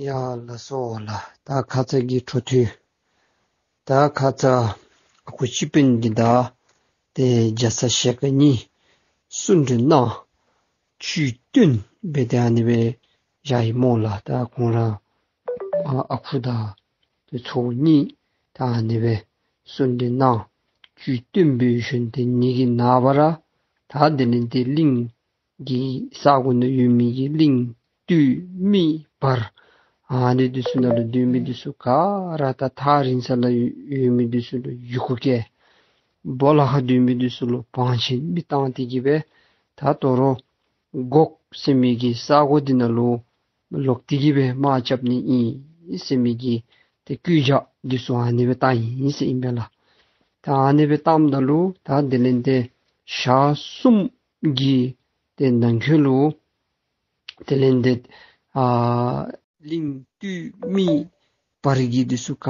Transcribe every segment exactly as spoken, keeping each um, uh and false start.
ཡ་ལགས་སོ་ལགས། ད་ཁ་ཙ་གི་འཕྲོ་མཐུད། ད་ཁ་ཙ་ཨ་ཁུ་སྤྱི་དཔོན་འདི་དང་ཏེ་རྒྱ་ཚ་ཞལ་དཀར་གཉིས་གསུང་གྲོས་གནང་། ཇུས་བཏོན་འབད་དེ་ཨ་ནི་སྦེ་བཞག་ཡི་སྨོ་ལགས། ད་ཁོང་ར་ཨ་ཨ་ཁུ་དང་ཏེ་ཚའོ་གཉིས་ད་ཨ་ནི་སྦེ་གསུང་གྲོས་གནང་། ཇུས་བཏོན་འབད་ཞིནམ་ཏེ་ངེ་གི་ནངས་པ་ར་ད་དེ་ལས་ཏེ་གླིང་གི་ས་གོ་ནང་ཡོད་མི་གི་གླིང་སྟོད་སྨད་བར་ཨ་ནི་འདི་ཚུ་ནང་ལུ་སྡོད་མི་འདི་ཚུ་ག་ར་ད་ཐག་རིང་ས་ལུ་ཡོད་མི་འདི་ཚུ་ལུ་ཡི་གུ་བཀལ། སྦོ་ལོགས་ཁར་སྡོད་མི་འདི་ཚུ་ལུ་བང་ཆེན་མེ་བཏང་སྟེ་གི་སྦེ་ད་དོ་རུང་སྒོག་ཟེར་མི་གི་ས་གོ་འདི་ནང་ལུ་ལོག་སྟེ་གི་སྦེ་དམག་རྐྱབ་ནི་ཨིན་ཟེར་མི་གི་ཏེ་བཀོད་རྒྱ་འདི་ཚུ་ཨ་ནི་སྦེ་བཏང་ཡི་ཟེར་ཨིན་པས་ལགས། ད་ཨ་ནི་སྦེ་བཏངམ་ད་ལུ་ད་དེ་ལས་ཏེ་ཞག་གསུམ་གྱི་ཏེ་ནང་འཁོད་ལུ་དེ་ལས་ཏེ་ཨ་གླིང་སྟོད་སྨད་བར་གྱི་འདི་ཚུ་ག་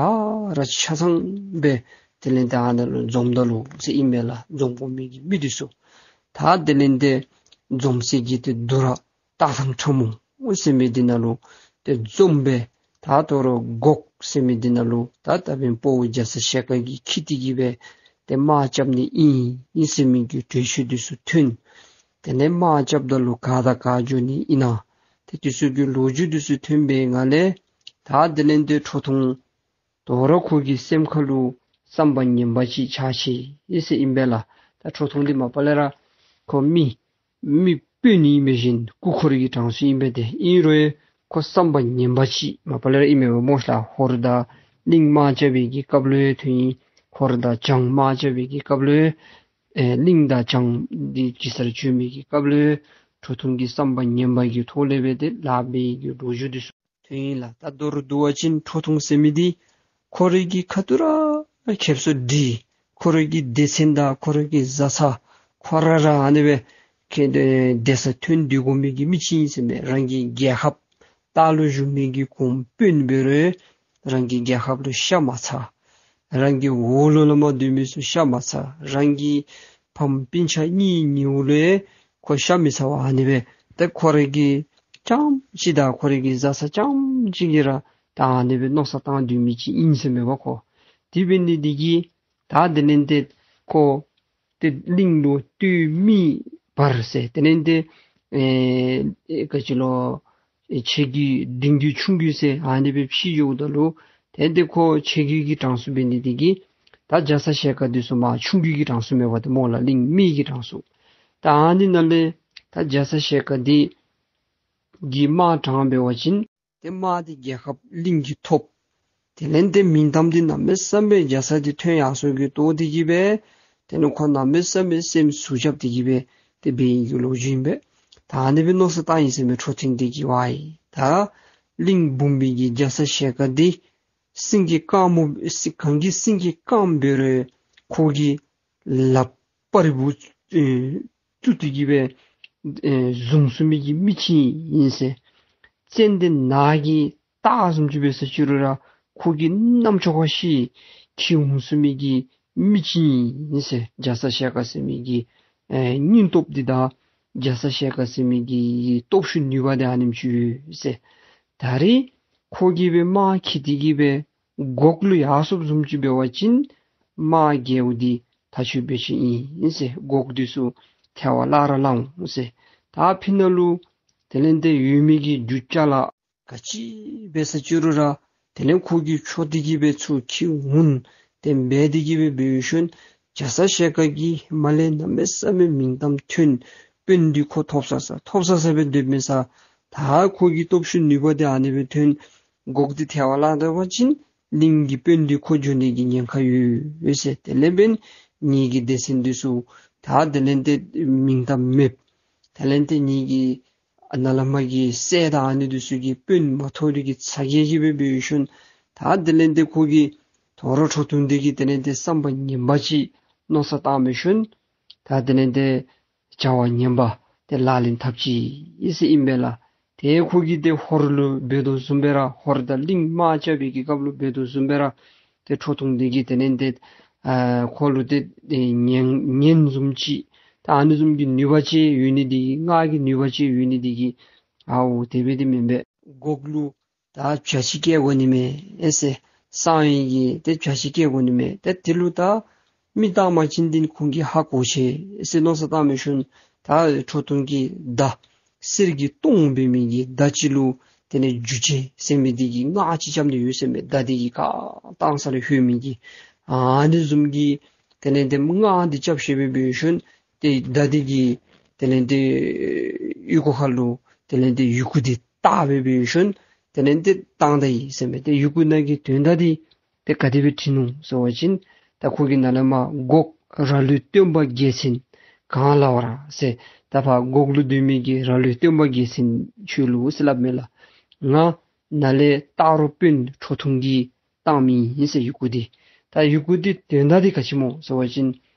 ར་ཆ་ཚང་སྦེ་དེ་ལས་ཏེ་ཨ་ནཱ་ལུ་འཛོམས་ད་ལོ་ཟེར་ཨིན་པས་ལགས། འཛོམས་དགོ་མི་གི་མི་འདི་ཚུ་ད་དེ་ལས་ཏེ་འཛོམས་སའི་གི་ཏེ་འདུ་ར་སྟག་ཐང་ཁྲ་མོ་ཟེར་མི་འདི་ནང་ལུ་ཏེ་འཛོམས་སྦེ་ད་དོ་རུང་སྒོག་ཟེར་མི་འདི་ནང་ལུ་ད་ད་འབདན་དཔའ་བོ་རྒྱ་ཚ་ཞལ་དཀར་གྱིས་འཁྱིད་དེ་གི་སྦེ་ཏེ་དམག་རྐྱབ་ནི་ཨིན་ཨིན་ཟེར་མི་གི་གྲོས་ཆོད་འདི་ཚུ་ཐོན། དེ་ལས་དམག་རྐྱབ་ད་ལུ་ག་དང་ག་འགྱོ་ནི་ཨིན་ན་ཏེ་འདི་ཚུ་གི་ལོ་རྒྱུས་འདི་ཚུ་ཐོན་པའི་ངང་ལས་ད་དེ་ལས་ཏེ་ཁྲོ་ཐུང་དོ་རུང་ཁོ་གི་སེམས་ཁ་ལུ་བསམ་པ་ངན་པ་ཅིག་ཆགས་ཅི་ཨིན་ཟེར་ཨིན་པས་ལགས། ད་ཁྲོ་ཐུང་འདི་མ་པ་ལས་ར་ཁོ་མི་མི་དཔོན་ཨིན་མི་བཞིན་སྐུ་འཁོར་གྱི་གྲངས་སུ་ཨིན་པས། ཏེ་ཨིན་རུང་ཁོ་བསམ་པ་ངན་པ་ཅིག་མ་པ་ལས་ར་ཨིན་མས་པ་སྨོ་ལགས། ཧོར་དང་གླིང་དམག་རྐྱབ་པའི་གི་སྐབས་ལུ་ཡང་ཐོན་ཡི། ཧོར་དང་བྱང་དམག་རྐྱབ་པའི་གི་སྐབས་ལུ་ཡང་ཨེ་གླིང་དང་བྱང་འདི་གེ་སར་བྱོན་མི་གི་སྐབས་ལུ་ཡང་ཁྲོ་ཐུང་གི་བསམ་པ་ངན་པ་གི་ཐོག་ལས་སྦེ་ཏེ་ལཱ་འབད་བའི་གི་ལོ་རྒྱུས་འདི་ཚུ་ཐོན་ཡི་ལགས། ད་མདོར་བསྡུ་བ་ཅིན་ཁྲོ་ཐུང་ཟེར་མི་འདི་ཁོ་རའི་གི་ཁ་ཐུག་ར་ཁེབ་སང་འདི་ཁོ་རའི་གི་སྡེ་ཚན་དང་ཁོ་རའི་གི་བཟའ་ཚང་ཁོ་ར་ར་ཨ་ནི་སྦེ་ཁེ་སྡེ་ས་ཐོན་སྡོད་དགོ་མི་གི་མི་ཅིག་ཨིན་ཟེར་མས། རང་གི་རྒྱལ་ཁབ་ལྟག་ལུ་བཞུགས་མི་གི་གོང་དཔོན་འབད་རུང་རང་གི་རྒྱལ་ཁབ་ལུ་ཤ་མ་ཚ། རང་གི་འོག་ལུ་ལུ་མ་སྡོད་མི་ཚུ་ཤ་མ་ཚ། རང་གི་ཕམ་སྤུན་ཆ་གཉེན་ཉེཝ་ལུ་ཡང་ཁོ་ཤ་མི་ཚ་བར་ཨ་ནི་སྦེ་ཏེ་ཁོ་རའི་གི་རྐྱངམ་ཅིག་དང་ཁོ་རའི་གི་བཟའ་ཚང་རྐྱངམ་ཅིག་གིས་ར་ད་ཨ་ནི་སྦེ་མནོ་བསམ་བཏང་སྡོད་མི་ཅིག་ཨིན་ཟེར་མས་པ་ཁོ། དེ་འབད་ནི་འདི་གིས་ད་དེ་ལས་ཏེ་ཁོ་ཏེ་གླིང་ལུ་སྟོད་སྨད་བར་ཟེར་དེ་ལས་ཏེ་ཨེ་ཨེ་ག་ཅི་ལོ་ཨེ་ཆེ་རྒྱུད་འབྲིང་རྒྱུད་ཆུང་རྒྱུད་ཟེར་ཨ་ནི་སྦེ་ཕྱེ་འགྱོཝ་ད་ལུ་ཏེ་ཏེ་ཁོ་ཆེ་རྒྱུད་ཀྱི་གྲངས་སུ་འབད་ནི་འདི་གིས་ད་རྒྱ་ཚ་ཞལ་དཀར་འདི་ཚུ་མར་ཆུང་རྒྱུད་ཀྱི་གྲངས་སུ་མས་པ་ཏེ་སྨོ་ལགས། གླིང་སྨད་ཀྱི་གྲངས་སུ། ད་ཨ་ནི་ནང་ལས་ད་རྒྱ་ཚ་ཞལ་དཀར་འདི་གིས་དམག་དྲངས་འབད་བ་ཅིན་ཏེ་དམག་འདི་རྒྱལ་ཁབ་གླིང་གིས་ཐོབ། དེ་ལས་ཏེ་མིང་གཏམ་འདི་གནམ་མེད་ས་མེད་རྒྱ་ཚ་འདི་ཐོན་ཡར་སོང་གི་ལྟོ་སྟེ་གི་སྦེ་ཏེ་ནི་ཁོ་གནམ་མེད་ས་མེད་སེམས་ཟུག་རྐྱབ་སྟེ་གི་སྦེ་ཏེ་འབད་ནི་གི་ལོ་རྒྱུས་ཨིན་པས། ད་ཨ་ནི་སྦེ་མནོ་བསམ་བཏང་ཡི་ཟེར་མས། ཁྲོ་ཐུང་འདི་གིས་ཝའི་ད་གླིང་འབུམ་པའི་གི་རྒྱ་ཚ་ཞལ་དཀར་འདི་སེང་གེ་དཀར་མོ་སེ་གངས་ཀྱི་སེང་གེ་དཀརམོ་འབད་རུང་ཁོ་གི་ལགཔ་རིལ་བུ་ཨེ་བཙུགས་ཏེ་གི་སྦེ་ཨེ་བཟུང་ཚུགས་མི་གི་མི་ཅིག་ཨིན་ཟེར། ཙན་དན་ནགས་ཀྱི་སྟག་བཟུམ་ཅིག་འབད་ས་ཅི་རུང་ར་ཁོ་གིས་རྣམ་ཅོ་ཁར་ཤེས་འཁྱིད་འོང་ཚུགས་མི་གི་མི་ཅིག་ཨིན་ཟེར། རྒྱ་ཚ་ཞལ་དཀར་ཟེར་མི་གི་ཨེ་སྙིང་སྟོབས་འདི་དང་རྒྱ་ཚ་ཞལ་དཀར་ཟེར་མི་གི་སྟོབས་ཤུགས་ནུས་པ་འདི་ཨ་ནེམ་ཅིག་ཡོད་ཟེར། ད་རེས་ཁོ་གིས་སྦེ་དམག་འཁྱིད་དེ་གི་སྦེ་སྒོག་ལུ་ཡར་སོངམ་བཟུམ་ཅིག་འབད་བ་ཅིན་དམག་རྒྱལཝ་འདི་ད་ཁྱོད་འབད་ཅི་ཨིན་ཟེར། སྒོག་འདི་ཚུ་ཐལ་བར་བརླག་ར་བརླག་འོང་ཟེར། ད་ཕི་ནང་ལུ་དེ་ལས་ཏེ་ཡོད་མི་གི་རྒྱུ་ཅ་ལ་ག་ཅི་འབད་ས་ཅི་རུང་ར་དེ་ལས་ཁོ་གིས་འཕྱོག་སྟེ་གི་སྦེ་ཚུར་འཁྱིད་འོང་། དེ་སྦེ་དེ་གི་སྦེ་འབད་ཞིནམ་རྒྱ་ཚ་ཞལ་དཀར་གྱིས་མར་ལས་གནམ་མེད་ས་མེད་མིང་གཏམ་ཐོན། དཔོན་འདི་ཁོ་ཐོབ་ས་ས་ཐོབ་ས་ས་སྦེ་སྡོད་མི་ས། ད་ཁོ་གི་སྟོབས་ཤུགས་ནུས་པ་འདི་ཨ་ནི་སྦེ་ཐོན། སྒོག་འདི་ཐལ་བར་བརླག་ད་པ་ཅིན་གླིང་གི་དཔོན་འདི་ཁོ་འགྱོ་ནི་གི་ཉེན་ཁ་ཡོད་ཟེར། དེ་ལས་འབདན་ངེ་གི་སྡེ་ཚན་འདི་ཚུ་ད་དེ་ལས་ཏེ་མིང་གཏམ་མེདཔ། དེ་ལས་ཏེ་ངེ་གི་ཨ་ནཱ་ལས་མར་གྱི་སྲས་དང་ཨ་ནི་འདི་ཚུ་གིས་དཔོན་མ་ཐོབ་ནི་གི་ཚ་གྱང་གིས་སྦེ་འབད་ཞིནམ་ད་དེ་ལས་ཏེ་ཁོ་གིས་དོ་རུང་ཁྲོ་ཐུང་འདི་གིས་དེ་ལས་ཏེ་བསམ་པ་ངན་པ་ཅིག་མནོ་བསམ་བཏང་འབད་ཞིནམ་ད་དེ་ལས་ཏེ་བྱ་བ་ངན་པ་དེ་ལག་ལེན་འཐབ་ཅི་ཨིན་ཟེར་ཨིན་པས་ལགས། ཏེ་ཁོ་གིས་ཏེ་ཧོར་ལུ་འབད་དོ་བཟུམ་སྦེ་ར་ཧོར་དང་གླིང་དམག་རྐྱབ་པའི་གི་སྐབས་ལུ་འབད་དོ་བཟུམ་སྦེ་ར་ཏེ་ཁྲོ་ཐུང་འདི་གིས་དེ་ལས་ཏེ་ཨ་ཁོ་ལུ་ཏེ་ཏེ་ངན་ངན་བཟུམ་ཅིག་ད་ཨ་ནི་བཟུམ་གྱི་ནུས་པ་ཅིག་ཡོད་ནི་འདི་གིས་སྔགས་ཀྱི་ནུས་པ་ཅིག་ཡོད་ནི་འདི་གིས་ཨའོ་དེ་སྦེ་འདི་མེན་པས། སྒོག་ལུ་ ད་བྱ་ཅིག་སྐྱེ་དགོ་ནི་མས་ཟེར། གསང་བའི་གི་ཏེ་བྱ་ཅིག་སྐྱེ་དགོ་ནི་མས། ཏེ་དེ་ལུ་ད་མི་བཏང་པ་ཅིན་འདི་ཁོང་གིས་ཧ་གོ་ཆེ་ཟེར་མནོ་བསམ་བཏང་མི་ཤུལ་ད་ཁྲོ་ཐུང་གི་མདའ་གསེར་གྱི་མདོང་འབད་མི་གི་མདའ་ཅིག་ལུ་དེ་ལས་འཇུ་ཅེས་ཟེར་མི་འདི་གིས་སྔགས་ཅིག་རྐྱབ་ནི་ཡོད་ཟེར་མས། མདའ་འདི་གིས་ག་བཏང་ས་ལུ་ལྷོད་མི་གི་ཨ་ནི་བཟུམ་གྱི་དེ་ལས་ཏེ་སྔགས་འདི་རྐྱབ་ཤེས་པའི་འབད་ཤུལ་ཏེ་མདའ་འདི་གིས་དེ་ལས་ཏེ་ཨོལ་ལྐོག་ཁ་ལུ་དེ་ལས་ཏེ་ཡི་གུ་འདི་བཏགས་པའི་འབད་ཤུལ་དེ་ལས་ཏེ་བཏང་ད་ཡི་ཟེར་མས། ཏེ་ཡི་གུ་ནང་གི་དོན་དག་འདི་ཏེ་ག་དེ་སྦེ་བྲིས་ནུག་ཟེར་བ་ཅིན་ད་ཁོ་གི་ནང་ལས་མར་འགོག་ར་ལོའི་སྟོན་པ་རྒྱལ་མཚན་གང་ལ་བར་ཟེར། ད་ཕར་འགོག་ལུ་སྡོད་མི་གི་ར་ལོའི་སྟོན་པ་རྒྱལ་མཚན་ཁྱོད་ལུ་ཟེར་སླབ་མས་ལགས། ང་ནཱ་ལས་སྟག་རོང་དཔོན་ཁྲོ་ཐུང་གིས་བཏང་མི་ཨིན་ཟེར་ཡི་གུ་འདི། ད་ཡི་གུ་འདི་དོན་དག་འདི་ག་ཅི་སྨོ་ཟེར་བ་ཅིན་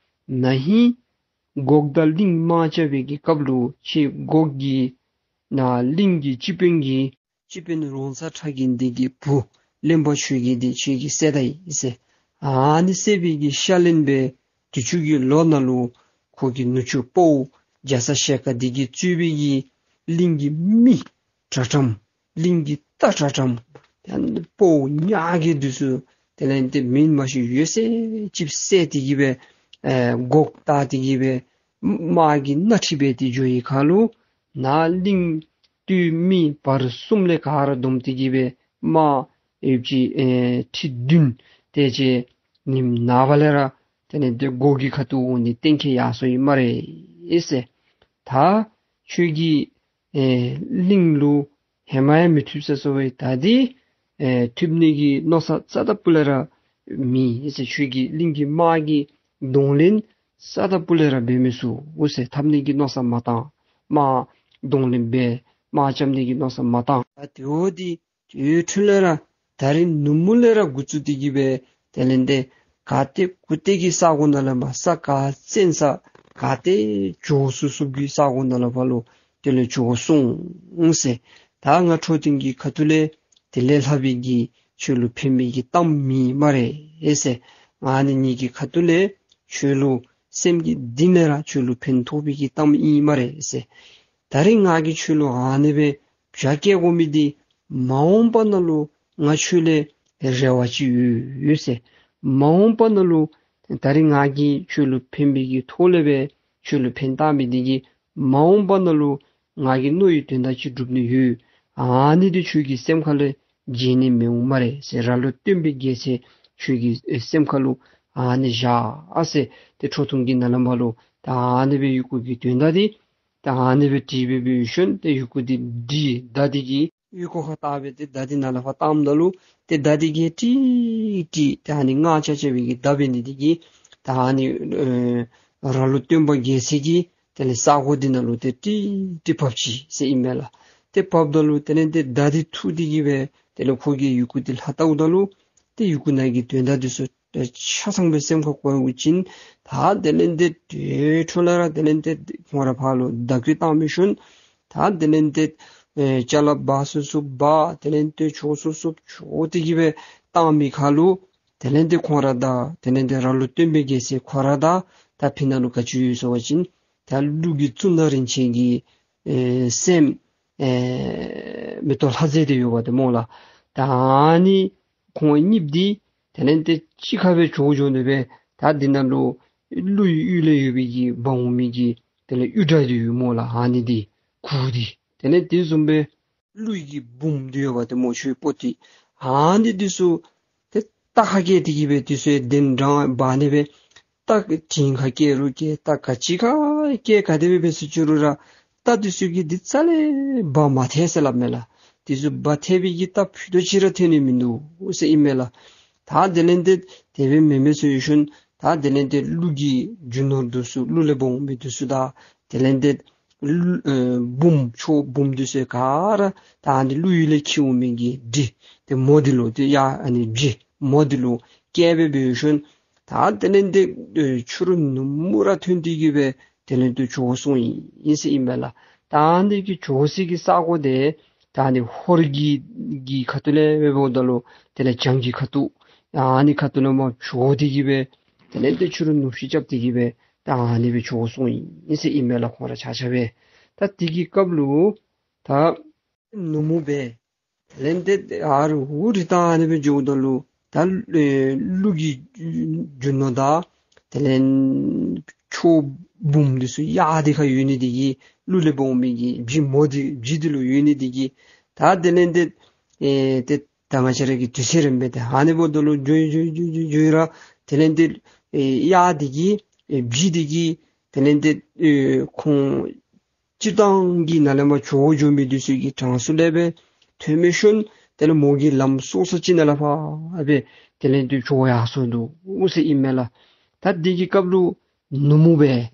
ན་ཧིང་འགོག་དང་གླིང་དམག་རྐྱབ་པའི་གི་སྐབས་ལུ་ཁྱོད་འགོག་གི་ནཱ་གླིང་གི་སྤྱི་དཔོན་གྱི་སྤྱི་དཔོན་རོང་ཚ་ཁྲ་རྒན་འདི་གི་བུ་གླེན་པ་ཆོས་རྒྱལ་འདི་ཁྱོད་ཀྱིས་བསད་ད་ཡི་ཟེར། ཨ་ནི་བསད་པའི་གི་ཤ་ལན་སྦེ་དུས་ཅི་གི་ལོ་ནང་ལུ་ཁོ་གི་ནུ་གཅུང་དཔའ་བོ་རྒྱ་ཚ་ཞལ་དཀར་འདི་གིས་གཙོས་པའི་གི་གླིང་གི་མི་དྲག་དྲགས་གླིང་གི་རྟ་དྲག་དྲགས་ཡང་ན་དཔའ་བོ་ཉག་གི་འདི་ཚུ་དེ་ལས་ཏེ་མིང་མ་ཤེས་ཡོད་ཚད་ཅིག་བསད་དེ་གི་སྦེ་ཨེ་འགོག་བཏང་སྟེ་གི་སྦེ་དམག་གི་སྣ་ཁྲིད་འབད་དེ་འགྱོ་བའི་ཁར་ལུ་ནཱ་གླིང་སྟོད་སྨད་བར་གསུམ་ལས་ག་ར་བསྡོམས་ཏེ་གི་སྦེ་དམག་ཡོདཔ་ཅིག་ཨེ་ཁྲི་བདུན་དེ་ཅིག་ཉིནམ་ནངས་པ་ལས་ར་དེ་ལས་ཏེ་འགོག་གི་ཁ་ཐུག་འོང་ནི་གཏན་འཁེལ་ཡར་སོ་ཡི་སྨ་རེ་ཟེར། ད་ཁྱོད་ཀྱིས་ཨེ་གླིང་ལུ་ཧེ་མ་ཡང་མི་ཐུབ་ཟེར་སོང་བས། ད་འདི་ཨེ་ཐུབ་ནི་གི་མནོ་བསམ་རྩ་དང་སྤུ་ལས་ར་མེད་ཟེར། ཁྱོད་ཀྱིས་གླིང་གི་དམག་གི་གདོང་ལེན་རྩ་དང་སྤུ་ལས་ར་འབད་མི་ཚུགས་ཟེར། འཐབ་ནི་གི་མནོ་བསམ་མ་བཏང་། དམག་གདོང་ལེན་འབད་དམག་རྐྱབ་ནི་གི་མནོ་བསམ་མ་བཏང་། ད་དེ་འོ་འདི་དེ་འཕྲོ་ལས་ར་ད་རིས་ནུབ་མོ་ལས་ར་འགོ་བཙུགས་ཏེ་གི་སྦེ་དེ་ལས་ཏེ་ག་ཏེ་གུ་ཏེ་གི་ས་གོ་ནང་ལས་མར་ས་ག་བཙན་ས་ག་ཏེ་འགྱོ་ཚུགས་ཚུགསཔ་གི་ས་གོ་ནང་ལས་ཕར་ལུ་དེ་ལས་འགྱོ་སོང་ཟེར། ད་ང་ཁྲོ་ཐུང་གི་ཁ་ཐུག་ལས་དེ་ལས་ལྷག་པའི་གི་ཁྱོད་ལུ་ཕན་པའི་གི་གཏམ་མེད་སྨ་རེ་ཟེར། ཨ་ནི་ངེ་གི་ཁ་ཐུག་ལས་ཁྱོད་ལུ་སེམས་ཀྱི་གཏིང་ལས་ར་ཁྱོད་ལུ་ཕན་ཐོགས་པའི་གི་གཏམ་ཨིན་སྨ་རེ་ཟེར། ད་རིས་ང་གིས་ཁྱོད་ལུ་ཨ་ནི་སྦེ་བྱ་སྐྱེ་དགོ་མི་འདི་མ་འོངས་པ་ནང་ལུ་ང་ཁྱོད་ལས་རེ་བ་ཅིག་ཡོད་ཟེར། མ་འོངས་པ་ནང་ལུ་ད་རིས་ང་གིས་ཁྱོད་ལུ་ཕན་པའི་གི་ཐོག་ལས་སྦེ་ཁྱོད་ལུ་ཕན་བཏགས་མི་འདི་གིས་མ་འོངས་པ་ནང་ལུ་ང་གིས་མནོ་བའི་དོན་དག་ཅིག་འགྲུབ་ནི་ཡོད། ཨ་ནི་འདི་ཁྱོད་ཀྱི་སེམས་ཁ་ལས་བརྗེད་ནི་མི་འོང་སྨ་རེ་ཟེར། ར་ལོ་སྟོན་པའི་རྒྱལ་མཚན་ཁྱོད་ཀྱི་སེམས་ཁ་ལུ་ཨ་ནི་བཞག་ཟེར། ཏེ་ཁྲོ་ཐུང་གི་ནང་ལས་མར་ལུ་ད་ཨ་ནི་སྦེ་ཡི་གུ་གི་དོན་དག་འདི་ད་ཨ་ནི་སྦེ་བྲིས་སྦེ་འབད་ཞིནམ་ཏེ་ཡི་གུ་འདི་བྲིས་མདའ་འདི་གིས་ཨོལ་ལྐོག་ཁར་བཏགས་སྦེ་ཏེ་མདའ་འདི་ནང་ལས་ཕར་བཏངམ་ད་ལུ་ཏེ་མདའ་འདི་གིས་ཀྲིག་ཀྲི་ད་ཨ་ནི་སྔགས་རྐྱབ་རྐྱབ་པའི་གི་མདའ་འབད་ནི་འདི་གིས་ད་ཨ་ནི་ཨེ་ར་ལོ་སྟོན་པ་རྒྱལ་མཚན་གྱི་དེ་ལས་ས་གོ་འདི་ནང་ལུ་ཏེ་ཀྲིག་ཀྲི་བབས་ཅི་ཟེར་ཨིན་མས་ལགས། ཏེ་བབས་ད་ལུ་དེ་ལས་ཏེ་མདའ་འདི་འཐུ་སྟེ་གི་སྦེ་དེ་ལས་ཁོ་གིས་ཡི་གུ་འདི་ལྷག་བལྟཝ་ད་ལུ་ཏེ་ཡི་གུ་ནང་གི་དོན་དག་འདི་ཚུ་ཏེ་ཆ་ཚང་སྦེ་སེམས་ཁར་གོ་བ་ཅིན་ད་དེ་ལས་ཏེ་དེ་འཕྲོ་ལས་ར་དེ་ལས་ཏེ་ཁོང་ར་ཕར་ལུ་མདའ་རྒྱུག་བཏང་མི་ཤུལ་ད་དེ་ལས་ཏེ་ཨེ་ཅ་ལ་འབག་ཚུགས་ཚུགསཔ་འབག། དེ་ལས་ཏེ་འགྱོ་ཚུགས་ཚུགསཔ་འགྱོ་སྟེ་གི་སྦེ་བཏང་མི་ཁར་ལུ་དེ་ལས་ཏེ་ཁོང་ར་དང་དེ་ལས་ཏེ་ར་ལོ་སྟོན་པའི་རྒྱལ་མཚན་ཁོ་ར་དང་ད་ཕི་ནང་ལུ་ག་ཅི་ཡོད་ཟེར་བ་ཅིན་ད་ཀླུ་གི་གཙུག་ན་རིན་ཆེན་གྱི་ཨེ་སྲསམོ་ཨེ་མེ་ཏོག་ལྷ་མཛེས་འདི་ཡོདཔ་འདི་སྨོ་ལགས། ད་ཨ་ནི་ཁོང་གཉིསཔོ་འདི་དེ་ལས་ཏེ་གཅིག་ཁར་སྦེ་འགྱོ་འགྱོ་ནི་སྦེ་ད་འདི་ནང་ལུ་ཀླུ་ཡི་གཡུས་ལས་ཡོད་པའི་གི་འབག་འོང་མི་གི་དེ་ལས་གཡུ་སྒྲ་འདི་ཡོད་སྨོ་ལགས། ཨ་ནི་འདི་གུར་འདི་དེ་ལས་དེ་བཟུམ་སྦེ་ཀླུ་ཡི་གི་འབུམ་འདི་ཡོདཔ་འདི་སྨོ་ཁྱོད་པོ་ཏི། ཨ་ནི་འདི་ཚུ་ཏེ་རྟ་ཁར་བཀལ་ཏེ་གི་སྦེ་འདི་ཚུ་གདན་འདྲེན་འབག་ནི་སྦེ་རྟ་གི་དྲེལ་ཁར་བཀལ་རུང་བཀལ་རྟ་ག་ཅི་ཁར་བཀལ་ག་དེ་སྦེ་འབད་ཟེར་ཅི་རུང་ར་རྟ་འདི་ཚུ་གིས་འདི་རྩ་ལས་འབག་མ་ཐེག་ཟེར་སླབ་མས་ལགས། འདི་ཚུ་འབག་ཐེག་པའི་གི་རྟ་ཕུད་རྡོག་ཅིག་ར་ཐོན་ནི་མིན་འདུག་ཟེར་ཨིན་མས་ལགས། ད་དེ་ལས་ཏེ་དེ་སྦེ་མེན་མས་ཟེར་ཞིནམ་ད་དེ་ལས་ཏེ་ཀླུ་གི་རྒྱུ་ནོར་འདི་ཚུ་ཀླུ་ལས་འབག་འོང་མི་འདི་ཚུ་དང་དེ་ལས་ཏེ་ཀླུ་ཨེ་འབུམ་ཁྱོད་འབུམ་འདི་ཚུ་ག་ར་ད་ཨ་ནི་ཀླུ་ཡུལ་ལས་འཁྱིད་འོང་མི་གི་འབྲི་ཏེ་མོ་འདི་ལུ་ཏེ་ཡ་ཨ་ནི་འབྲི་མོ་འདི་ལུ་བཀལ་སྦེ་འབད་ཞིནམ་ད་དེ་ལས་ཏེ་ཨེ་ཕྱི་རུ་ནུབ་མོ་ར་ཐོན་ཏེ་གི་སྦེ་དེ་ལས་ཏེ་འགྱོ་སོང་ཡི་ཟེར་ཨིན་མས་ལགས། ད་ཨ་ནི་གི་འགྱོ་སའི་གི་ས་གོ་འདི་ད་ཨ་ནི་ཧོར་གྱི་གི་ཁ་ཐུག་ལས་འབདཝ་ད་ལུ་དེ་ལས་བྱང་གི་ཁ་ཐུག་ཨ་ནི་ཁ་ཐུག་ལས་མར་འགྱོ་སྟེ་གི་སྦེ་དེ་ལས་ཏེ་ཕྱི་རུ་ནུབ་ཤིང་རྐྱབ་སྟེ་གི་སྦེ་ད་ཨ་ནི་སྦེ་འགྱོ་སོང་ཡི་ཟེར་ཨིན་མས་ལགས། ཁོང་ར་ཆ་ཁྱབ་སྦེ་ད་དེ་གི་སྐབས་ལུ་ད་ནུབ་མོ་སྦེ་ དེ་ལས་ཏེ་ཨ་རུ་ཧུ་རི་ཏང་ཨ་ནི་སྦེ་འགྱོཝ་ད་ལུ་ད་ཨེ་ཀླུ་གི་རྒྱུ་ནོར་དང་དེ་ལས་ཁྱོ་བུམོ་འདི་ཚུ་གཡག་འདི་ཁར་ཡོད་ནི་འདི་གིས་ཀླུ་ལས་སྦོམ་མི་གི་བྱི་མོ་འདི་བྱི་འདི་ལུ་ཡོད་ནི་འདི་གིས་ད་དེ་ལས་ཏེ་ཨེ་ཏེ་ད་ང་བཅས་ར་གི་དུས་ཚོད་རན་པས། ཏེ་ཨ་ནི་འབདཝ་ད་ལུ་འགྱོ་འགྱོ་འགྱོ་འགྱོ་འགྱོ་ར་དེ་ལས་ཏེ་ཨེ་གཡག་འདི་གིས་ཨེ་བྱི་འདི་གིས་དེ་ལས་ཏེ་ཨེ་ཁོང་སྤྱིར་བཏང་གི་ནཱ་ལས་མར་བྱོག་འགྱོ་མི་འདི་ཚུ་གི་གྲངས་སུ་ལས་སྦེ་ཐོན་མི་ཤོང་། དེ་ལས་མོ་གིས་ལམ་སོ་སོ་ཅིག་ནང་ལས་ཕར་སྦེ་དེ་ལས་ཏེ་བྱོག་ཡར་སོ་ནུག་ཟེར་ཨིན་མས་ལགས། ད་འདི་གི་སྐབས་ལུ་ནུབ་མོ་སྦེ་